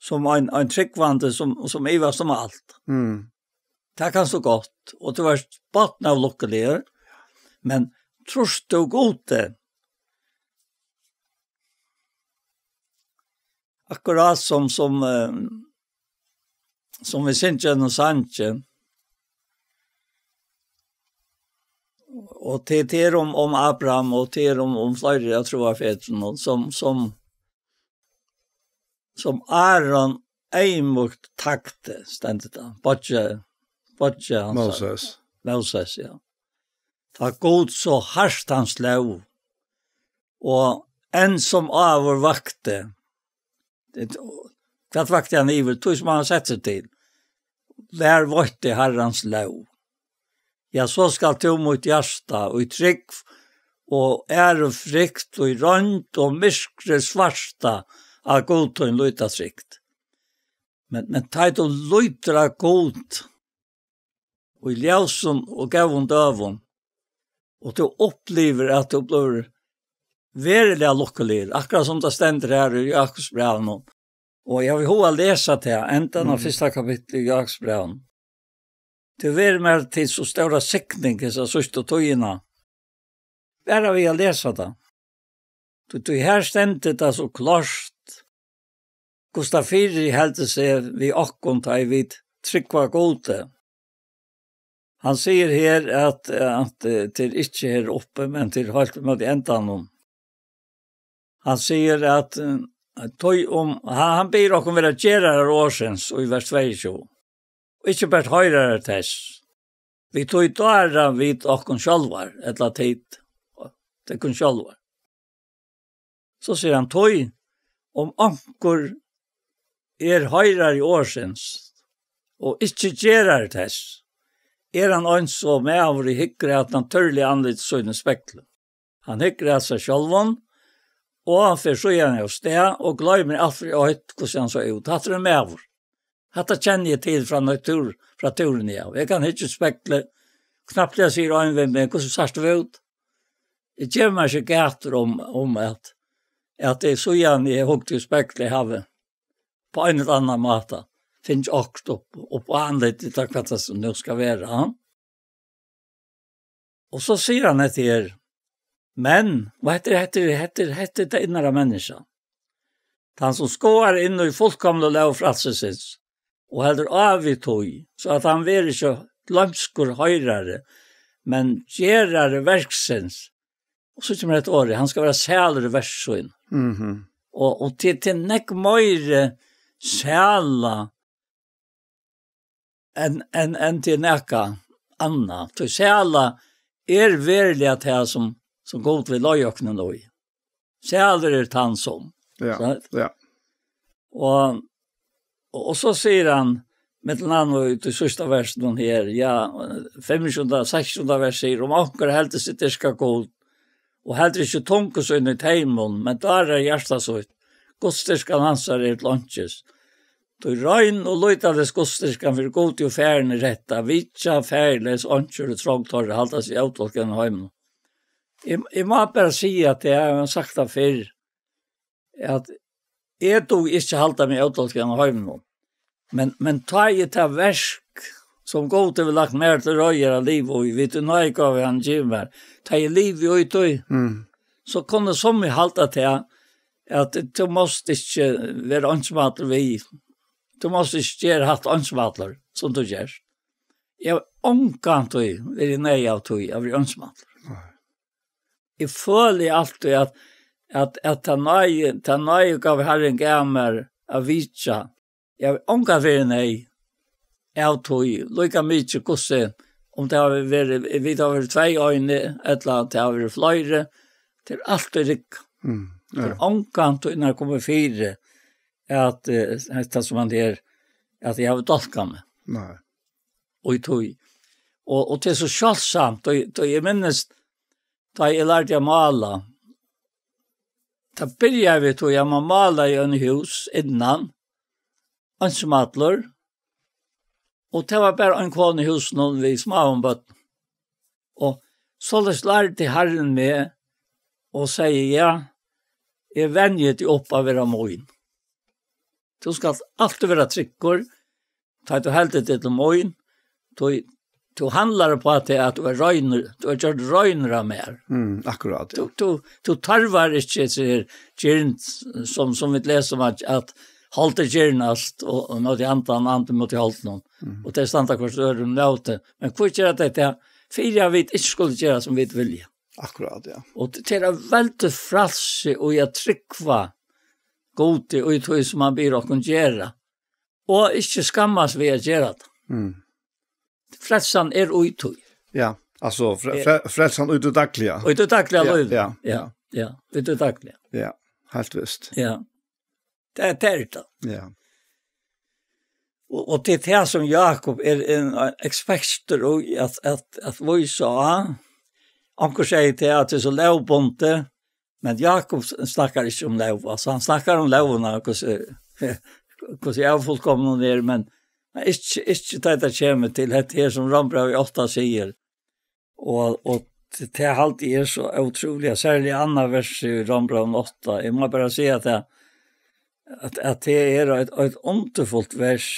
sum ein, ein trúgvandi sum, sum ivast um alt. Mm. Tað kanst tú gott, og tú ert botnavlukkuligur, men trýrt tú Gudi? Akkurát sum, sum, eh, sum vit syngja í einum sangi. Og tað, tað er um, um Abraham, og tað er um, um fleiri av trúarfedrunum, sum, sum, sum Aron eyðmýkt tagdi, stendur tað. Beiggi, beiggi hansara. Moses. Moses, ja. Tá Gud so hart hann sló, og enn sum áður vakti. Hvat vakti hann yvir? Tí sum hann setti seg til. Vær veitti Harrans lóg. Ja, so skalt tú mítt hjarta í trúgv og ærufrykt, í roynd og myrkri svarta, at Gud tín líta trygt. Men, men tá ið tú lítur á Gud, í ljósum og góðum døgum, og tú upplivir, at tú blívur veruliga lukkuligur, akkurát sum tað stendur her í Jakobsbrævinum. Og eg havi hug at lesa tað, endan av, mhm, fyrsta kapitli í Jakobsbrævinum. Tað verður mær til so stóra signing hesa síðstu tíðina. Bara við at lesa tað. Tí, tí her stendur tað so klárt, hvussu tað fyriheldur seg við okkum, tá ið vit trúgva Gudi. Hann sigur her, at, at, eh, til ikki her uppi, men til heilt móti endanum. Hann sigur, at, eh, tí um, hann, hann biður okkum vera gerarar orðsins í vers tveyogtjúgu. Og ikki bert hoyrarar tess. Við tí dára vit okkum sjálvar, ella tit, tykkum sjálvar. So sigur hann, tí um onkur er hoyrari orðsins, og ikki gerari tess, er hann eins og maður, ið hyggur at natúrliga andliti sínum í spegli. Hann hyggur at sær sjálvum, Og hann fer síðani av stað og gloymir alt fyri eitt, hvussu hann sá út. Hatta er ein maður. Hatta kenni eg til frá natúr, frá túrinum av. Eg kann hyggja í speglið, knappliga sigur ein við meg, "Hvussu sært tú út?" Eg gevi mær ikki gætur um, um at, at eg síðani eg hugdi í speglið havi på ein ella annan máta fingið okkurt upp, upp á andlitið, til hvat tað nú skal vera, ha? Og so sigur hann hetta her, men, og hetta er, hetta er, hetta er, hetta er tað innra menniskja. Tann sum skoðar inn í fullkomnu lóg frælsisins, og heldur á við tí, so at hann verður ikki gloymskur hoyrari, men gerari verksins. Og so kemur hetta orðið, hann skal vera sælur í verki sín. Mhm. Og, og til, til nógv meiri sæla enn, enn, enn til nakað annað. Tí sæla er veruliga tað sum, sum Gud vil leiða okkum í. Sælur er tann sum. Ja, Sant? Ja. Og, og, og so sigur hann, millum annað í tí síðsta versinum her, ja, fimmogtjúgunda, seksogtjúgunda vers sigur, um onkur heldur seg dyrka Gud, og heldur ikki tungu sína í teymum, men dárar hjarta sítt, gudsdyrkan hansara er til einkis. Tí rein og lýtaleys gudsdyrkan fyri Gudi og Faðirin er hetta, vitja faðirleys einkjur og trong teirra halda seg ótolkaðum í heiminum. Eg, eg má bara siga at eg havi sagt tað fyrr, at eg dugi ikki halda meg ótolkaðan í heiminum. Men, men tá eg tað verk, sum Gud hevur lagt mær til reiðar at liva í, við tí náðigávu hann gevur mær, tá eg livi í tí, Mm. so kunnu summi halda tað, at tú mást ikki vera einsmallur við, tú mást ikki gera hatta einsmallur, sum tú gert. Eg havi ongantíð verið neyðugur av tí at vera einsmallur. Nei. Eg føli altíð, at, at, at tað náði, tað náðigáva Harrin gav mær at vitja. Eg havi ongantíð verið neyðugur av tí, líka mikið hvussu, um tað havi verið, vit hava verið tvey eini, ella tað hava verið fleiri, tað er altíð riggað. Mm, ja. Tað er ongantíð, nær komið fyri, at, eh, hetta sum hann er, at eg havi dálkað meg. Nei. Og í tí. Og, og tað er so sjáldsamt, og, og eg minnist, tá eg lærdi at mála, tá byrjaði við tí, at man málaði í eini hús innan, einsmallur, og tað var bara ein kona í húsinum við smáum børnum. Og soleiðis lærdi Harrin meg og segði, ja, eg venji teg upp at vera mín. Tú skalt altíð vera tryggur, tá tú heldur teg til mín, tú, tú handlar upp á teg at tú er reinur, tú er gjørd reinur av mær. Mm, akkurát, ja. Tú, tú, tú tarvar ikki hesi her girnd sum, sum vit lesa um at, at holdið girnast og, og móti andan, andin móti holdinum. Mm. Og tey standa hvørt øðrum móti. Men hví gera tey tað? Fyri at vit ikki skulu gera sum vit vilja. Akkurát, ja. Og t-, tað er eitt veldigt frælsi í at trúgva Gudi í tí sum hann biður okkum gera. Og ikki skammast við at gera tað. Mm. Frelsan er í tí. Ja, altso, fre-, Eh. fre-, frelsan í tí dagliga. Og í tí dagliga Ja, lívi. ja, Ja, ja. ja, í tí dagliga. Ja, heilt vist. Ja. Tað, tað er tað. Ja. Og, og tað er tað sum Jakob er ein, ein ekspertur í at, at, at vísa á. Onkur sigur tað at tað er so lógbundið, men Jakob s-, snakkar ikki um lóg. Altso, hann snakkar um lógina, hvussu, hvussu ófullkomin hon er, men, men ikki, ikki tá tað kemur til hetta her sum Rómbrævið átta sigur. Og, og t-, tað haldi eg er so ótrúliga, serliga annað vers í Rómbrævinum átta. Eg má bara siga at tað, at, at tað er eitt, eitt undurfult vers.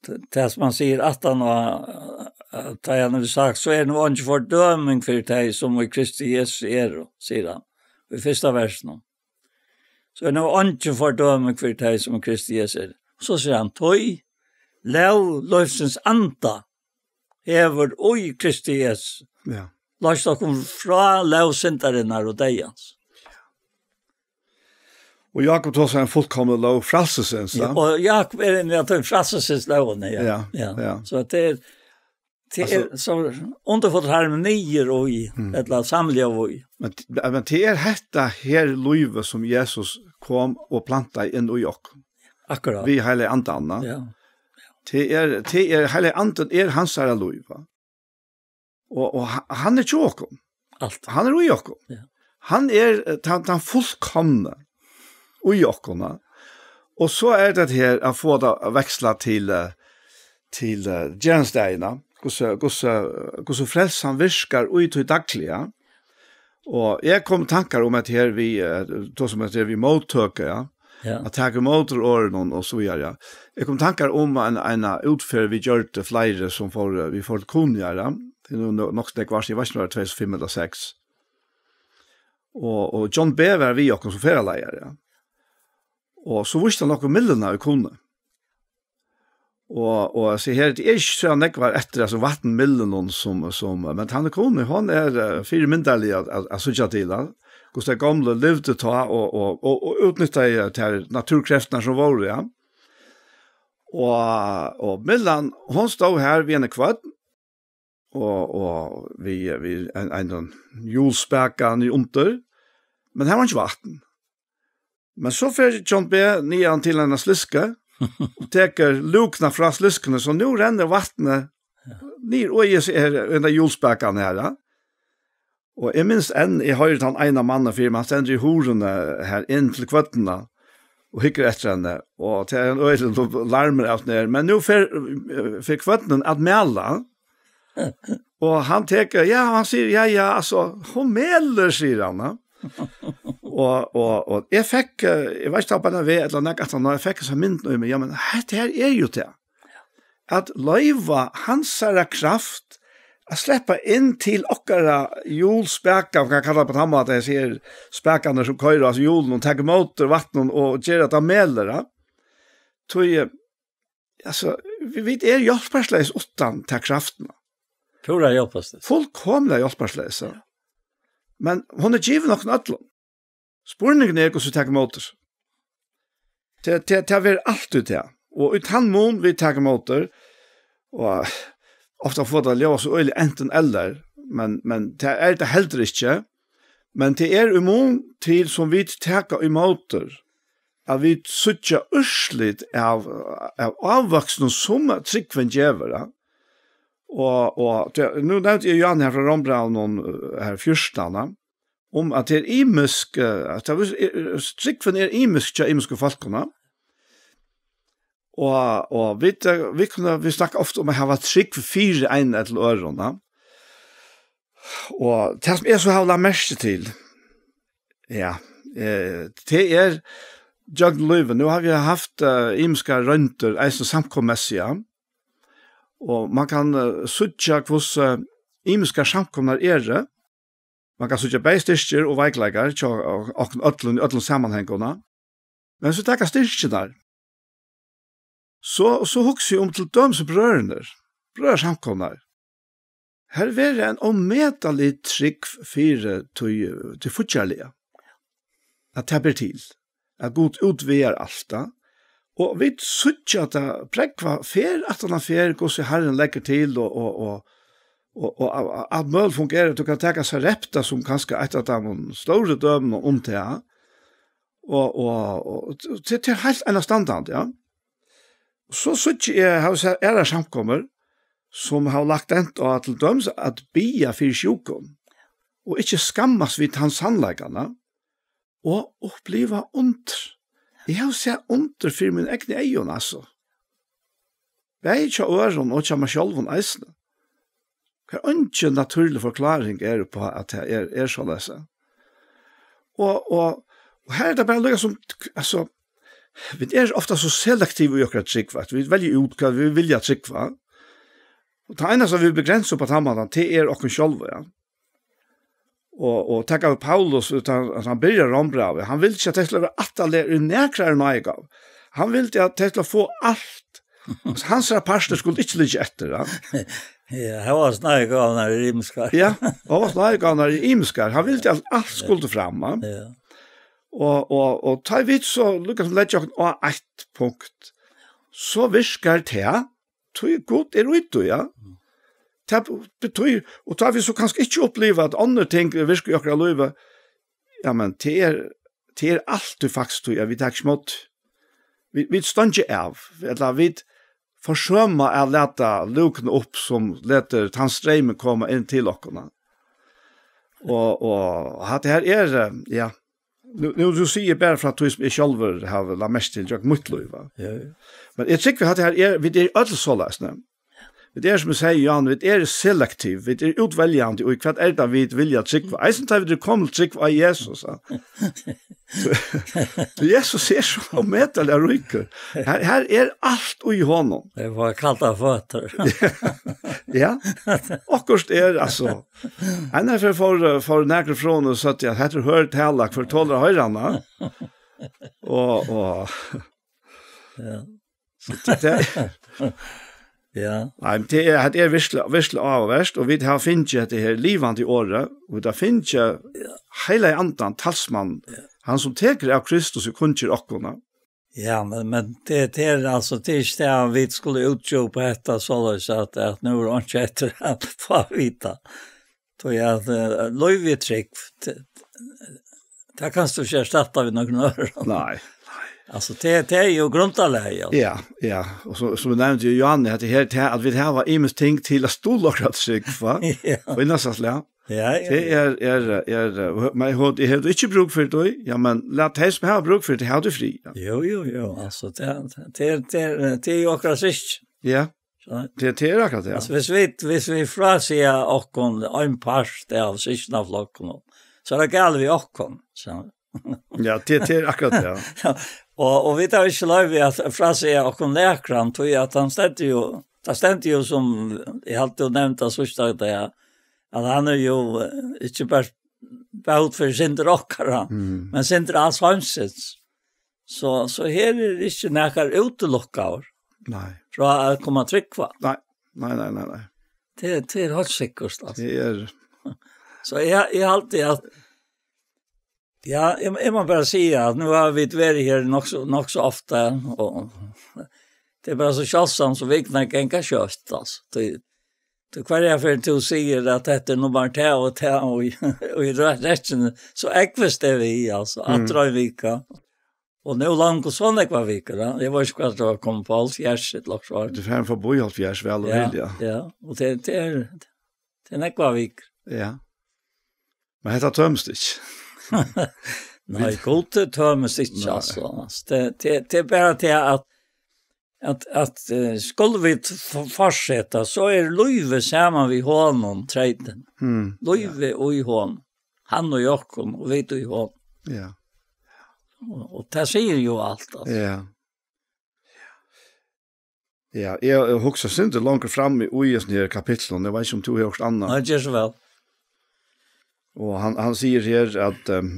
T-, tað sum hann sigur aftan á, at tá hann hevur sagt, "So er nú eingin fordøming fyri tey, sum í Kristi Jesusi eru," sigur hann, í fyrsta versinum. "So er nú eingin fordøming fyri tey, sum í Kristi Jesusi eru." So sigur hann, "Tí lóg lívsins anda hevur í Kristi Jesusi Ja. loyst okkum frá lóg syndarinnar og deyðans." Og Jakob tosar um fullkomnu lóg frælsisins, Ja, ja. og Jakob er ein av teimum frælsisins lógini, ja. Ja, Ja. ja. So tað er, tað Altso er so undurfullt harmoniir í, Mm. ella samljóð í. Men, men tað er hetta her lívið sum Jesus kom og plantaði inn í okkum. Akkurát. Við Heilaga Andanum, ja. Ja. Tað er, tað er, Heilagi Andin er hansara lív, va? Og, og ha-, hann er hjá okkum. Alt. Hann er í okkum. Ja. Hann er, eh, tann, tann fullkomni í okkum, ja. Og so er tað her at fáa tað at veksla til, eh, til, eh, gerandisdagin. Hvussu, hvussu, hvussu frelsan virkar í tí dagliga. Og eg kom í tankar um at her við, eh, tá sum at her við móttøku, ja. Ja. At taka ímóti orðunum og so víðari, ja. Eg kom í tankar um ein, ein útferð vit gjørdu fleiri sum fóru, eh, vit fóru til Kunoyar, ja. Tað er nú no-, nokk so nógv ár síðan, eg veit ikki um tað var tvey túsund og fimm ella seks. Og, og John B var við okkum sum ferðaleiðari, ja. Og so vísti hann okkum mylluna í Kunoy. Og, og so her, tað er ikki so nógv var eftir, altso, vatnmyllunum sum, sum, men tann í Kunoy, hon er, eh, fyrimyndarlig at, at, at síggja til, ja. Hvussu tey gomlu livdu tá og, og, og, og útnyttaðu tær náttúrukreftirnar sum vóru, ja. Og, og myllan, hon stóð her við eina kvørn, og, og við, við ein, ein hjólspaka niðri undir, men her var ikki vatn. Men so fer John B niðan til eina slysku og tekur lúkuna frá slyskuni, so nú rennur vatnið niður og eg sé her, henda hjólspakan her, ja. Og eg minnist enn, eg hoyri tann eina mannin fyri meg, hann stendur í hurðini her inn til kvørnina og hyggur eftir henni, og tað er ein øgiligur larmur av henni, men nú fer, fer kvørnin at mala, og hann tekur, ja, hann sigur, ja, ja, altso, hon melur, sigur hann, ja. Og, og, og eg fekk, eh, eg veit ikki, bara við ella nakað, at hann, eg fekk hesa myndina í meg, ja, men hetta her er jú tað. At loyva hansara kraft at sleppa inn til okkara hjólspaka, man kann kalla tað á tann mátan, eg sigi, spakarnir sum koyra, altso hjólini, og taka ímóti vatninum og gera at tað melur, ja. Tí, eh, altso, vit, vit eru hjálparleys uttan ta kraftina. Púra hjálparleys. Fullkomiliga hjálparleys, ja. Men hon er givin okkum øllum. Spurningurin er, hvussu vit taka ímóti. Tað, tað, tað verður altíð tað. Og í tann mun vit taka ímóti, og ofta fáa tað at ljóða so øgiliga antin ella, men, men tað er tað heldur ikki. Men tað er í mun til, sum vit taka ímóti, at vit síggja úrslit av, av ávøkstrinum, sum trúgvin gevur, ja. Og, og tað, nú nevndi eg Johan her frá Rómbrævinum, eh, her fjúrtan, ja, um at tað er ymisk, eh, at tað, eh, trúgvin er ymisk hjá ymiskum fólkum, ja. Og, og vit, eh, vit kunnu, vit snakka ofta um at hava trúgv fyri einum ella øðrum, ja. Og tað sum eg so havi lagt merki til, ja, eh, tað er gjøgnum lívið. Nú hava vit havt, eh, ymiskar royndir, eisini samkomumessigt, ja. Og man kann, eh, síggja, hvussu ymiskar samkomur eru. Man kann síggja bæði styrkir og veikleikar hjá okkum øllum í øllum samanhangum. Men so taka styrkirnar. So, so hugsi eg um til dømis brøðurnir, brøðrasamkomurnar. Her verður ein ómetalig trúgv fyri tí, tí fíggjarliga, at tað ber til, at Gud útvegar alt tað. Og vit síggja tað, prógva ferð aftan á ferð, hvussu Harrin leggur til, og, og, og, og, og, og, at møl fungerar. Tú kann taka Sarepta sum kanska eitt av teimum stóru dømunum um tað. Og, og, og, og til, til heilt einastandandi, ja. So síggi eg, havi sæð aðrar samkomur, sum hava lagt dent á til dømis at biðja fyri sjúkum, og ikki skammast við tann sannleikan, ja, og uppliva undur. Eg havi sæð undur fyri míni egnu eygu, altso. Bæði hjá øðrum og hjá mær sjálvum eisini. Har eingin natúrlig forkláring er uppá, at tað er, er soleiðis. Og, og, og her er tað bara líka sum, altso, vit eru ofta so selektiv í okkara trúgv, at vit velja út, hvat vit vilja trúgva. Og tað einasta, vit begrensar upp á tann mátan, tað er okkum sjálv, ja. Og, og taka við Paulus, at hann, at hann byrjar Rómbrævið. Hann vildi ikki, at tey skuldu vera ættarlegar í nakrari náðigávu. Hann vildi, at tey skuldu fáa alt. Hansara partur skuldi ikki liggja eftir, ja. Ja, har var náðigávurnar eru ymiskar. Ja, har var náðigávurnar eru ymiskar. Hann vildi, at alt skuldi fram, ja. Ja. Og, og, og tá vit so líka sum leggja okkum á eitt punkt, so virkar tað, tí Gud er í tí, ja. Tað betýr, og tá vit so kanska ikki uppliva, at onnur ting virka í okkara lívi, ja, men tað er, tað er altíð faktiskt tí, at vit taka ikki ímóti. Vit, vit steingja av, ella vit forsøma at lata lúkuna upp, sum letur tann streymin koma inn til okkum. Og, og hatta her er, eh, ja. Nú, nú, nú sigi eg bara frá tí sum eg sjálvur havi lagt merki til gjøgnum mítt lív, va? Ja, ja. Men eg trúgvi, hatta her er, vit eru øll soleiðis, ne? Vit eru, sum eg sigi, Jan, vit eru selektiv, vit eru útveljandi, og hvat er tað, vit vilja trúgva? Eisini tá vit eru komin til trúgv á Jesus, ja. So, Jesus er so ómetaliga ríkur. Her, her er alt í honum. Eg fái kaldar føtur. Ja, okkurt er, altso. Ein ferð fór, fór nakrir frá honum og søgdu, at hetta er hørð tala, hvør tolir at hoyra hana? Og, og Ja. So tað, tað Ja. Nei, men tað er, tað er virkelig, virkelig áhugavert, og vit hava fingið hetta her livandi orðið, og vit hava fingið Ja. Heilaga Andan, talsmann, Ja. hann sum tekur av Kristus og kunngir okkum. Ja, men, men tað, tað er altso, tað er ikki tað at vit skulu útdjúpa hetta soleiðis at, at nú er einki eftir at fáa vita. Tí at, eh, lív er trúgv. Tað, tað kanst tú ikki erstatta við nøkrum øðrum. Nei, nei. Altso, tað, tað er jú grundarlagið, altso. Ja, ja. Og so, sum eg nevndi, Johanne, at her, tað, at vit hava ymisk ting til at stuðla okkum at trúgv, va? Ja. Á einasta slag. Ja, ja, Tað ja. er, er, er, eh, men eg hevði, eg hevði ikki brúk fyri tí. Ja, men lat tey sum hava brúk fyri tí, hava tað frí. Ja. Jú, jú, jú. Altso, tað, tað er, tað er, tað er jú okkara systkin. Ja. So Tað, tað er akkurát tað. Altso, hvis vit, hvis vit frásiga okkum ein part av systkinaflokkunum, so er tað galið við okkum, so. Ja, tað, tað er akkurát tað. Og, og vit hava ikki loyvi at frásiga okkum nakran, tí at hann stendur jú, tað stendur jú sum, eg haldi, tú nevndi tað síðsta dag, at hann er jú, eh, ikki bara bót fyri syndir okkara, Mm. men syndir als heimsins. So, so her er ikki nakar útilukkaður Nei. frá at koma at trúgva. Nei, nei, nei, nei, nei. Tað, tað er heilt sikkurt, altso. Tað er So eg, eg haldi at, ja, eg, eg má bara siga at nú hava vit verið her nokk so, nokk so ofta, og tað er bara so sjáldsamt, so vikurnar ganga skjótt, altso. Tí, tí hvørja ferð tú sigur at hetta er nummar tað og tað, og í, og í rø-, rekkjuni, so eggvast er við, altso, Mm. aftur ein vika. Og nú longu so nógvar vikur, ja. Eg veit ikki hvat tað var komið upp á, hálvfjerðs ella okkurt. Tú ert farin forbi hálvfjerðs, væl og Ja, vel, ja. ja. Og tað, tað er, tað er nógvar vikur. Ja. Men hetta tømist ikki. Nei, Gud, tað tømist ikki, Nei. altso. Altso, tað, tað, tað er bara tað at, at, at, eh, skulu vit f-, fortseta, so er lívið saman við honum treytin. Mm. Lívið í honum. Hann í okkum, og vit í honum. Ja. Og, og tað sigur jú alt, altso. Ja. Ja, eg, eg hugsi sindur longur fram í, í hesum her kapitlum. Eg veit ikki, um tú hevur okkurt annað. Nei, ger so væl. Og hann, hann sigur her at, ehm,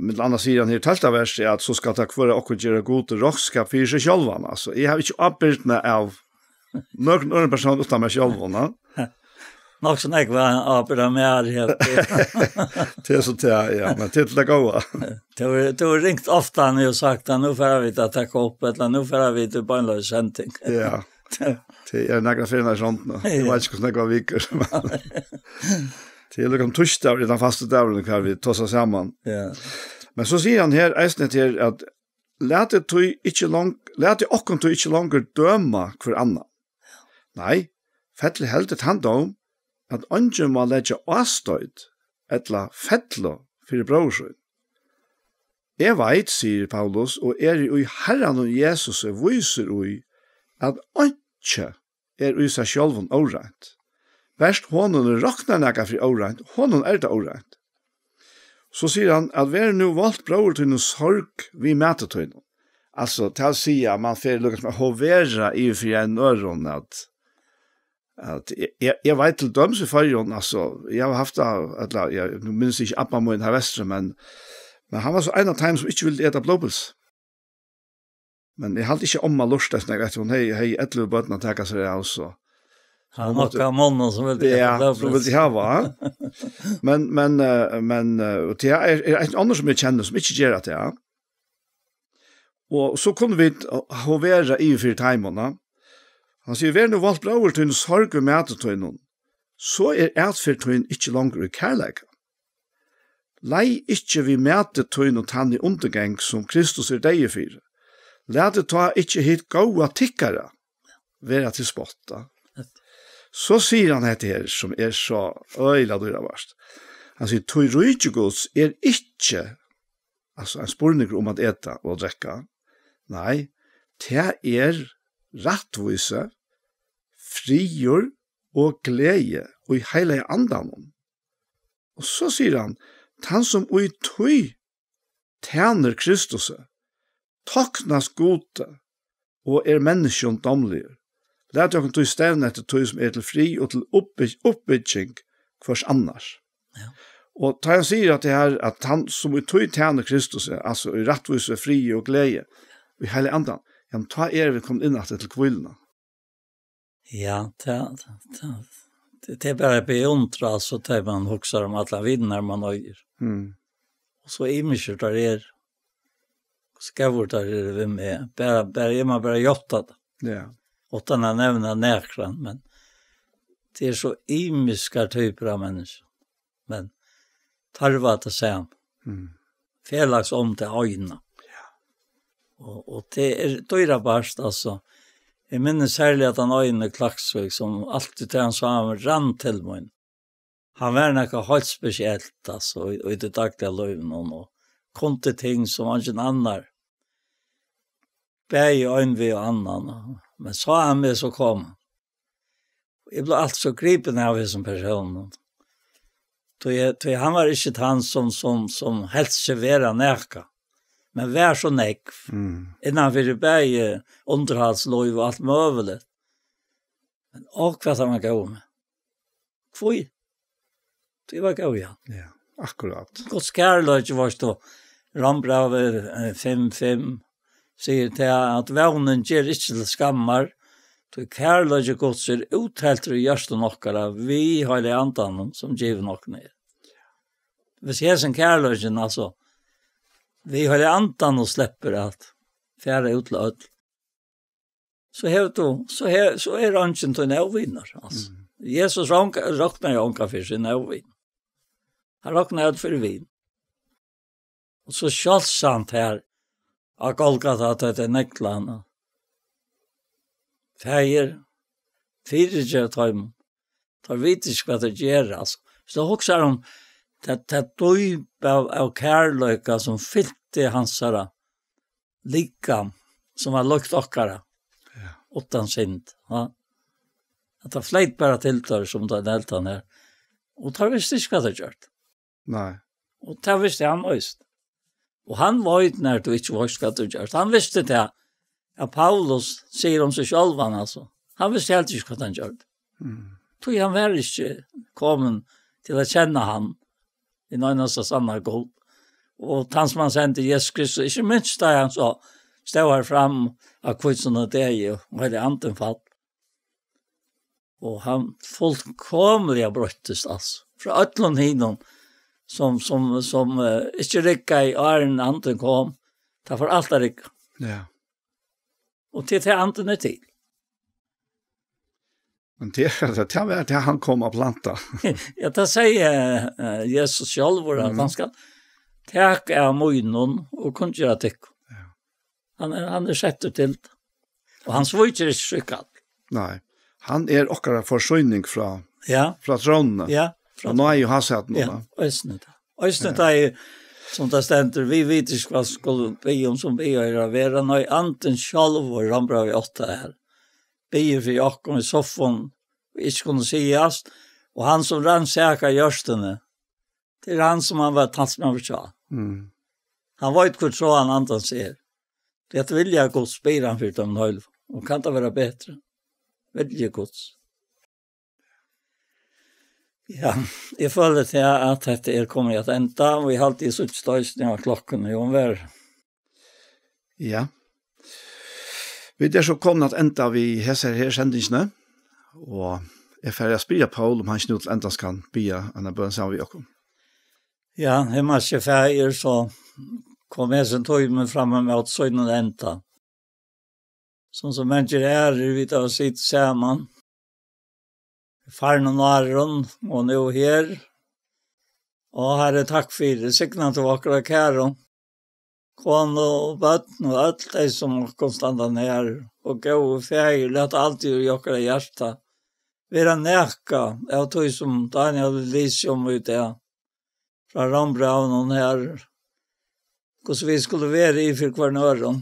millum annað sigur hann her í tólvta versi, at so skal tað hvør av okkum gera Gudi roknskap fyri seg sjálvan. Altso, eg havi ikki ábyrgdina av nøkrum øðrum persóni uttan meg sjálvan, va? Nokk so nógv ábyrgd av mær her. Tað er so tað, ja, men tað er til tað góða. Tú, tú hevur ringt ofta nú og sagt at nú fara vit at taka upp, ella nú fara vit í beinleiðis sending. Ja. Tað er nakrar ferðir í rond nú. Eg Ja. veit ikki, hvussu nógvar vikur, men tað er líka um týsdagur, er tann fasti dagurin, hvar vit tosa saman. Ja. Men so sigur hann her, eisini her, at latið tí ikki long-, latið okkum tí ikki longur døma hvør annan. Nei, fellið heldur tann dóm, at eingin má leggja ástøð ella fellu fyri bróður sín. Eg veit, sigur Paulus, og eri í Harranum Jesusi vísur í, at einki er í sær sjálvum óreint. Bert honum roknar nakað fyri óreint, honum er tað óreint. So sigur hann, at ver nú volt bróður tínum sorg við mati tínum. Altso, tað vil siga, at mann fer líka sum at hovera yvir fyri ein øðrum, at, at eg, eg, eg veit til dømis í Føroyum, altso, eg havi havt tað, ella, eg, nú minnist eg ikki abba mín her vesturi, men, men hann var so ein av teimum sum ikki vildi eta blóðpylsu. Men eg haldi ikki, omma lurtaði so nógv eftir, hon hevði, hevði ellivu børn at taka sær av, so. Hann Hon mátti nokk av monnum sum vildi Ja, eta sum vildi blóðpylsu. hava, ha? Men, men, eh, men, eh, og tað er, er ein annar sum eg kenni, sum ikki ger tað, ja. Og so kunnu vit, eh, hovera yvir fyri teimum, ha? Hann sigur, ver nú volt bróður tín sorg við mati tínum, so er atferð tín ikki longur í kærleika. Leið ikki við mati tínum tann í undirgang, sum Kristus er deyður fyri. Latið tá ikki hitt góða tykkara vera til spotta. So sigur hann hetta her, sum er so øgiliga dýrabært. Hann sigur, tí ríki Guds er ikki, altso, ein spurningur um at eta og drekka. Nei, tað er rættvísi, friður og gleði í Heilaga Andanum. Og so sigur hann, tann sum í tí tænir Kristusi, toknast Gudi og er menniskjum dámligur. Lat okkum tí stevna eftir tí, sum er til frið og til uppbyg-, uppbygging hvørs annars. Ja. Og tá hann sigur at tað her, at hann sum í tí tænir Kristus, er, altso í rættvísi, friði og gleði, í Heilaga Andan, jamen, tá eru vit komin inn aftur til hvíluna. Ja, tað, tað, tað, tað er bara at beundra, altso, tá man hugsar um allar vinirnar man eigur. Mm. Og so ymiskir teir eru. Góðir teir eru við meg. Bara, bara, eg má bara játta tað. Ja. Uttan at nevna nakran, men tað eru so ymiskar typur av menniskjum. Men teir eru tað sama. Mm. Felags um tað eina. Ja. Og, og tað er dýrabart, altso. Eg minnist serliga tann eini í Klaksvík, sum altíð, tá hann sá meg, rann til mín. Hann var nakað heilt spesielt, altso, í, í tí dagliga lívinum og, og kundi ting sum eingin annar. Bæði ein við og annan, og, men sá hann meg, so kom hann. Eg bleiv alt so gripin av hesum persóninum. Tí, tí hann var ikki tann sum, sum, sum helt seg vera nakað, men var so nógv. Mm. Innan fyri bæði undirhaldslív og alt møguligt. Men á, hvat hann var góður við meg. Hví? Tí var góður, ja. Ja, akkurát. Guds kærleiki, veitst tú, Rómbrævið, eh, fimm fimm, sigur tað, at vónin ger ikki til skammar, tí kærleiki Guds er útheltur í hjørtum okkara við Heilaga Andanum, sum givin okkum er. Hvis hesin kærleikin, altso, við Heilaga Andanum sleppur at fara út til øll, so hevur tú, so he-, so er eingin tín óvinur, altso. Mm. Jesus roknar, roknar jo ongan fyri sín óvin. Hann roknar alt fyri vin. Og so sjálvsamt her á Golgata, at tað er neglan. Faðir, fyrigev teimum. Teir vita ikki, hvat teir gera, altso. Hvis tú hugsar um tað, tað dýp av, av kærleika, sum fylti hansara likam, sum var líkt okkara, ja, uttan synd, ja. At tað fleyt bara til teir, sum tað helt hann her. Og teir vistu ikki, hvat teir gjørdu. Nei. Og tað visti hann eisini. Og hann veit, nær tú ikki veitst, hvat tú gjørst. Hann visti tað, at Paulus sigur um seg sjálvan, altso. Hann visti heldur ikki, hvat hann gjørdi. Mm. Tí hann var ikki komin til at kenna hann, hin einasta sanna Gud. Og tann, sum hann sendi, Jesus Kristus, ikki minst tá hann so stóð har fram á hvítusunnu degi, og Heilagi Andin fall. Og hann fullkomiliga broyttist, altso. Frá øllum hinum, sum, sum, sum, eh, ikki riggaði, áðrenn Andin kom, tað fór alt at rigga. Ja. Og til tað Andin er til. Men tað, tað, tað var tað, hann kom at planta. Ja, tað sigur, eh, Jesus sjálvur, at, mhm, hann skal taka av mínum og kunngera tykkum. Ja. Hann er, hann er settur til tað. Og hann svíkir ikki sítt kall. Nei. Hann er okkara forsýning frá, ja, frá trónini. Ja, frá, og nú er jo hasatnum, ja, da. Eisini tað. Eisini, ja, tað er, sum tað stendur, vit vita ikki, hvat skulu biðja um, sum biðja er at vera. Nei, Andin sjálvur, hann bara við átta her. Biður fyri okkum í soffum, vit ikki kunnu sigast. Og hann, sum rannsakar hjørtuni, tað er hann, sum hann var talsmaður hjá. Mm. Hann veit, hvør tráan Andans er. Tí at vilja Guds, spyr hann fyri teimum heiløgu. Og kann tað vera betri? Vilji Guds. Ja, eg føli til at hetta er komið at enda, og eg haldi, eg síggi eisini á klokkuni, og hon var. Ja. Vit eru so komin at enda við hesar her sendingini, og eg fari at spyrja Poul, um hann ikki nú til endan kann biðja eina bøn saman við okkum. Ja, himmalski Faðir, so kom hesin tímin fram ímóti sínum enda. Sum so mangir aðrir, vit hava sitið saman, farnum árum og nú her. Og Harri, takk fyri. Signa tú okkara kæru konu og børn og øll tey, sum okkum standa nær. Og góði Faðir, lat altíð í okkara hjarta vera nakað av tí, sum Daniel lýsti um í dag. frá Rómbrævinum her, hvussu vit skulu vera yvir fyri hvørjum øðrum.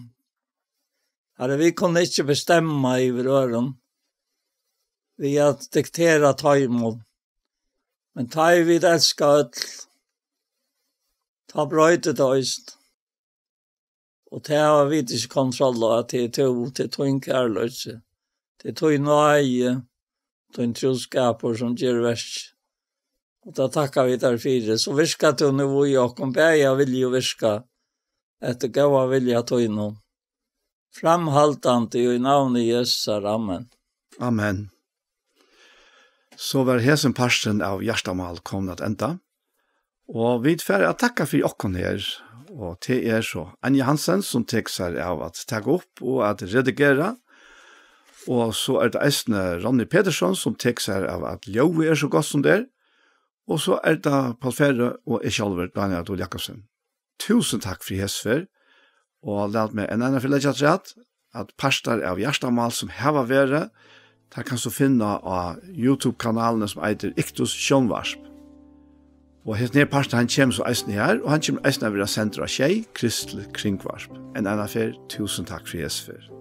Harri, vit kunnu ikki bestemma yvir øðrum við at diktera teimum. Men tá ið vit elska øll, tá broytir tað eisini. Og tað hava vit ikki kontroll á, at tað er tú, tað er tín kærleiki, tað er tín náði, tín trúskapur sum ger verk. Og tað takka vit tær fyri. So virka tú nú í okkum, bæði av vilja og virka, eftir góða vilja tínum. Framhaldandi í navni Jesusar. Amen. Amen. So var hesin parturin av Hjartamál komin at enda. Og vit fara at takka fyri okkum her. Og tað er so Anja Hansen, sum tekur sær av at taka upp og at redigera. Og so er tað eisini Ronny Petersson, sum tekur sær av at ljóðið er so gott sum tað er. Og so er tað Poul Ferre og eg sjálvur, Dánjal Dúhl Jacobsen. Túsund takk fyri hesa ferð, og lat meg enn eina ferð leggja afturat, at partar av Hjartamál sum hava verið, tær kanst tú finna á YouTube-kanalini sum eitur Iktus Sjónvarp. Og hesin her partur, hann kemur so eisini her, og hann kemur eisini at vera sendur á Sjey, Kristligt Kringvarp. Enn eina ferð, túsund takk fyri hesa ferð.